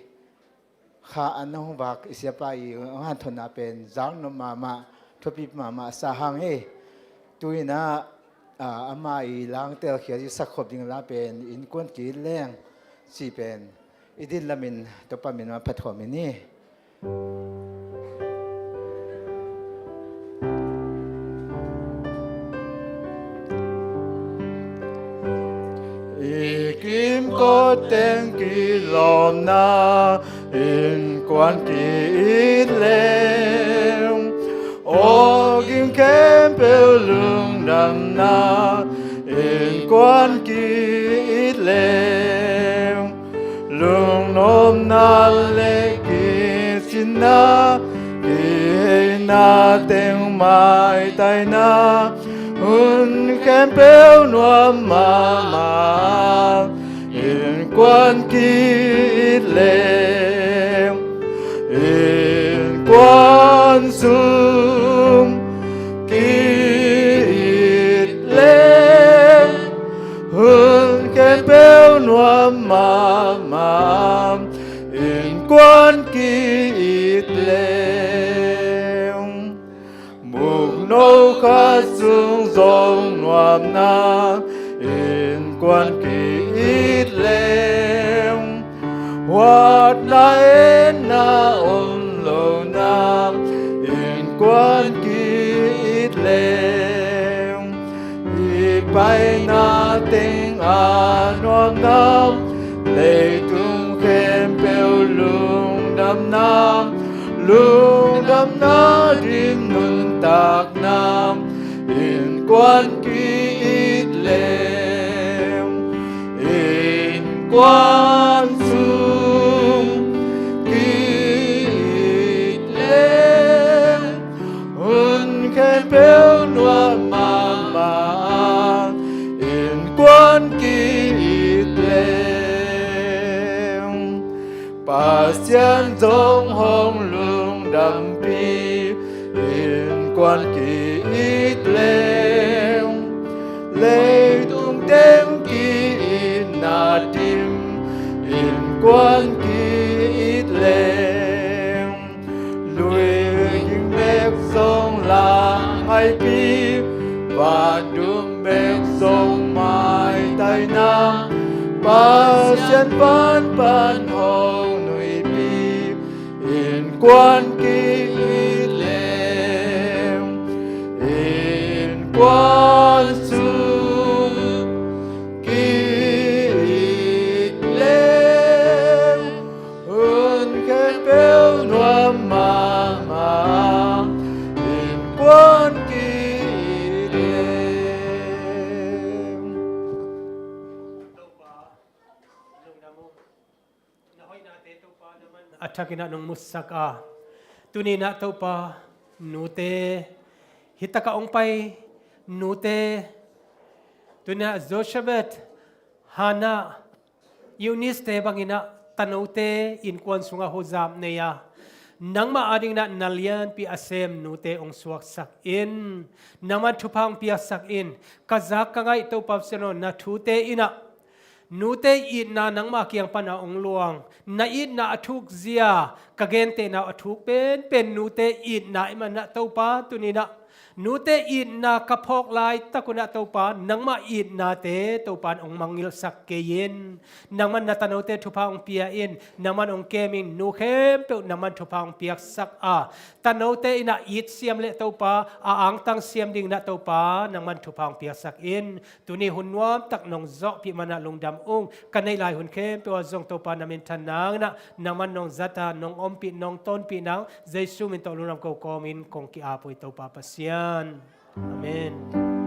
kha an hong vak i siapa i hong hanthotna pen zak nop mahmah, thupi mahmah a sa hang hi. Tu inah, ah, ama i langtel khial i sakkhop ding la pen innkuan ki-it leng cih pen i din lamin Topa min mah phat khawm i ni. I kimkot teng kilawmna innkuan ki-it leng, awging khempeuh lungdamna innkuan ki-it leng, lungnopna le kicinna, kiheina teng maitaina, hun khempeuh nuam mahmah innkuan ki-it leng, innkuan sung ki-it leng, hun khempeuh nuam mahmah innkuan ki-it leng, mukno khat sung zong nuamna innkuan ki-it leng, huatna enna om lona innkuan ki-it leng, i paina teng a nuamna, leitung khempeuh lungdamna, lungdamna din nuntakna innkuan ki-it leng, innkuan sung ki-it leng, hun khempeuh nuam mahmah innkuan ki-it leng, Pasian zong hong lungdampih innkuan ki-it leng, leitung teng ki-itna dim innkuan ki-it leng, luiging bek zong langaipih, van dum bek zong maitaina, Pasian panpan hong nuihpih innkuan ki-it leng, innkuan sung ki-it leng, hun khempeuh nuam mahmah innkuan ki-it leng. A thakin ah nong musak a, tuni-in ah Topa, nute, hi takah hong pai nute, tuni-in ah Joseph, Hannah, Eunice-te bangin ah tanote innkuan sungah huzap nei a, nangmah adingin ah na lianpi a sem nute hong suaksak in, nangman thupha hong piaksak in. Ka zak ka ngaih Topa Pasian aw, na thute in ah nute itna nangmah kiang pan a hong luang, na itna a thuk zia, ka gentehna uh a thuk penpen nute itna ahih manin ah Topa, tuni-in ah nute itna ka phawk laitak un ah Topa, nangmah itnate Topa in hong mangngilhsak kei in. Nangman na tanote thupha hong pia in, nangman hong kem in. Nu khempeuh nangman thupha hong piaksak a, tanote in ah it siam leh Topa, a angtang siam dingin ah Topa, nangman thupha hong piaksak in. Tuni hun nuamtak nong zawhpih manin ah lungdam ung. Ka neih lai hun khempeuh ah zong Topa, na minthan nangin ah nangman nong zat a, nong ompih, nong tonpih nang, Jesu min tawh lungdam ko kawmin kong ki-ap uh hi Topa Pasian. Amen.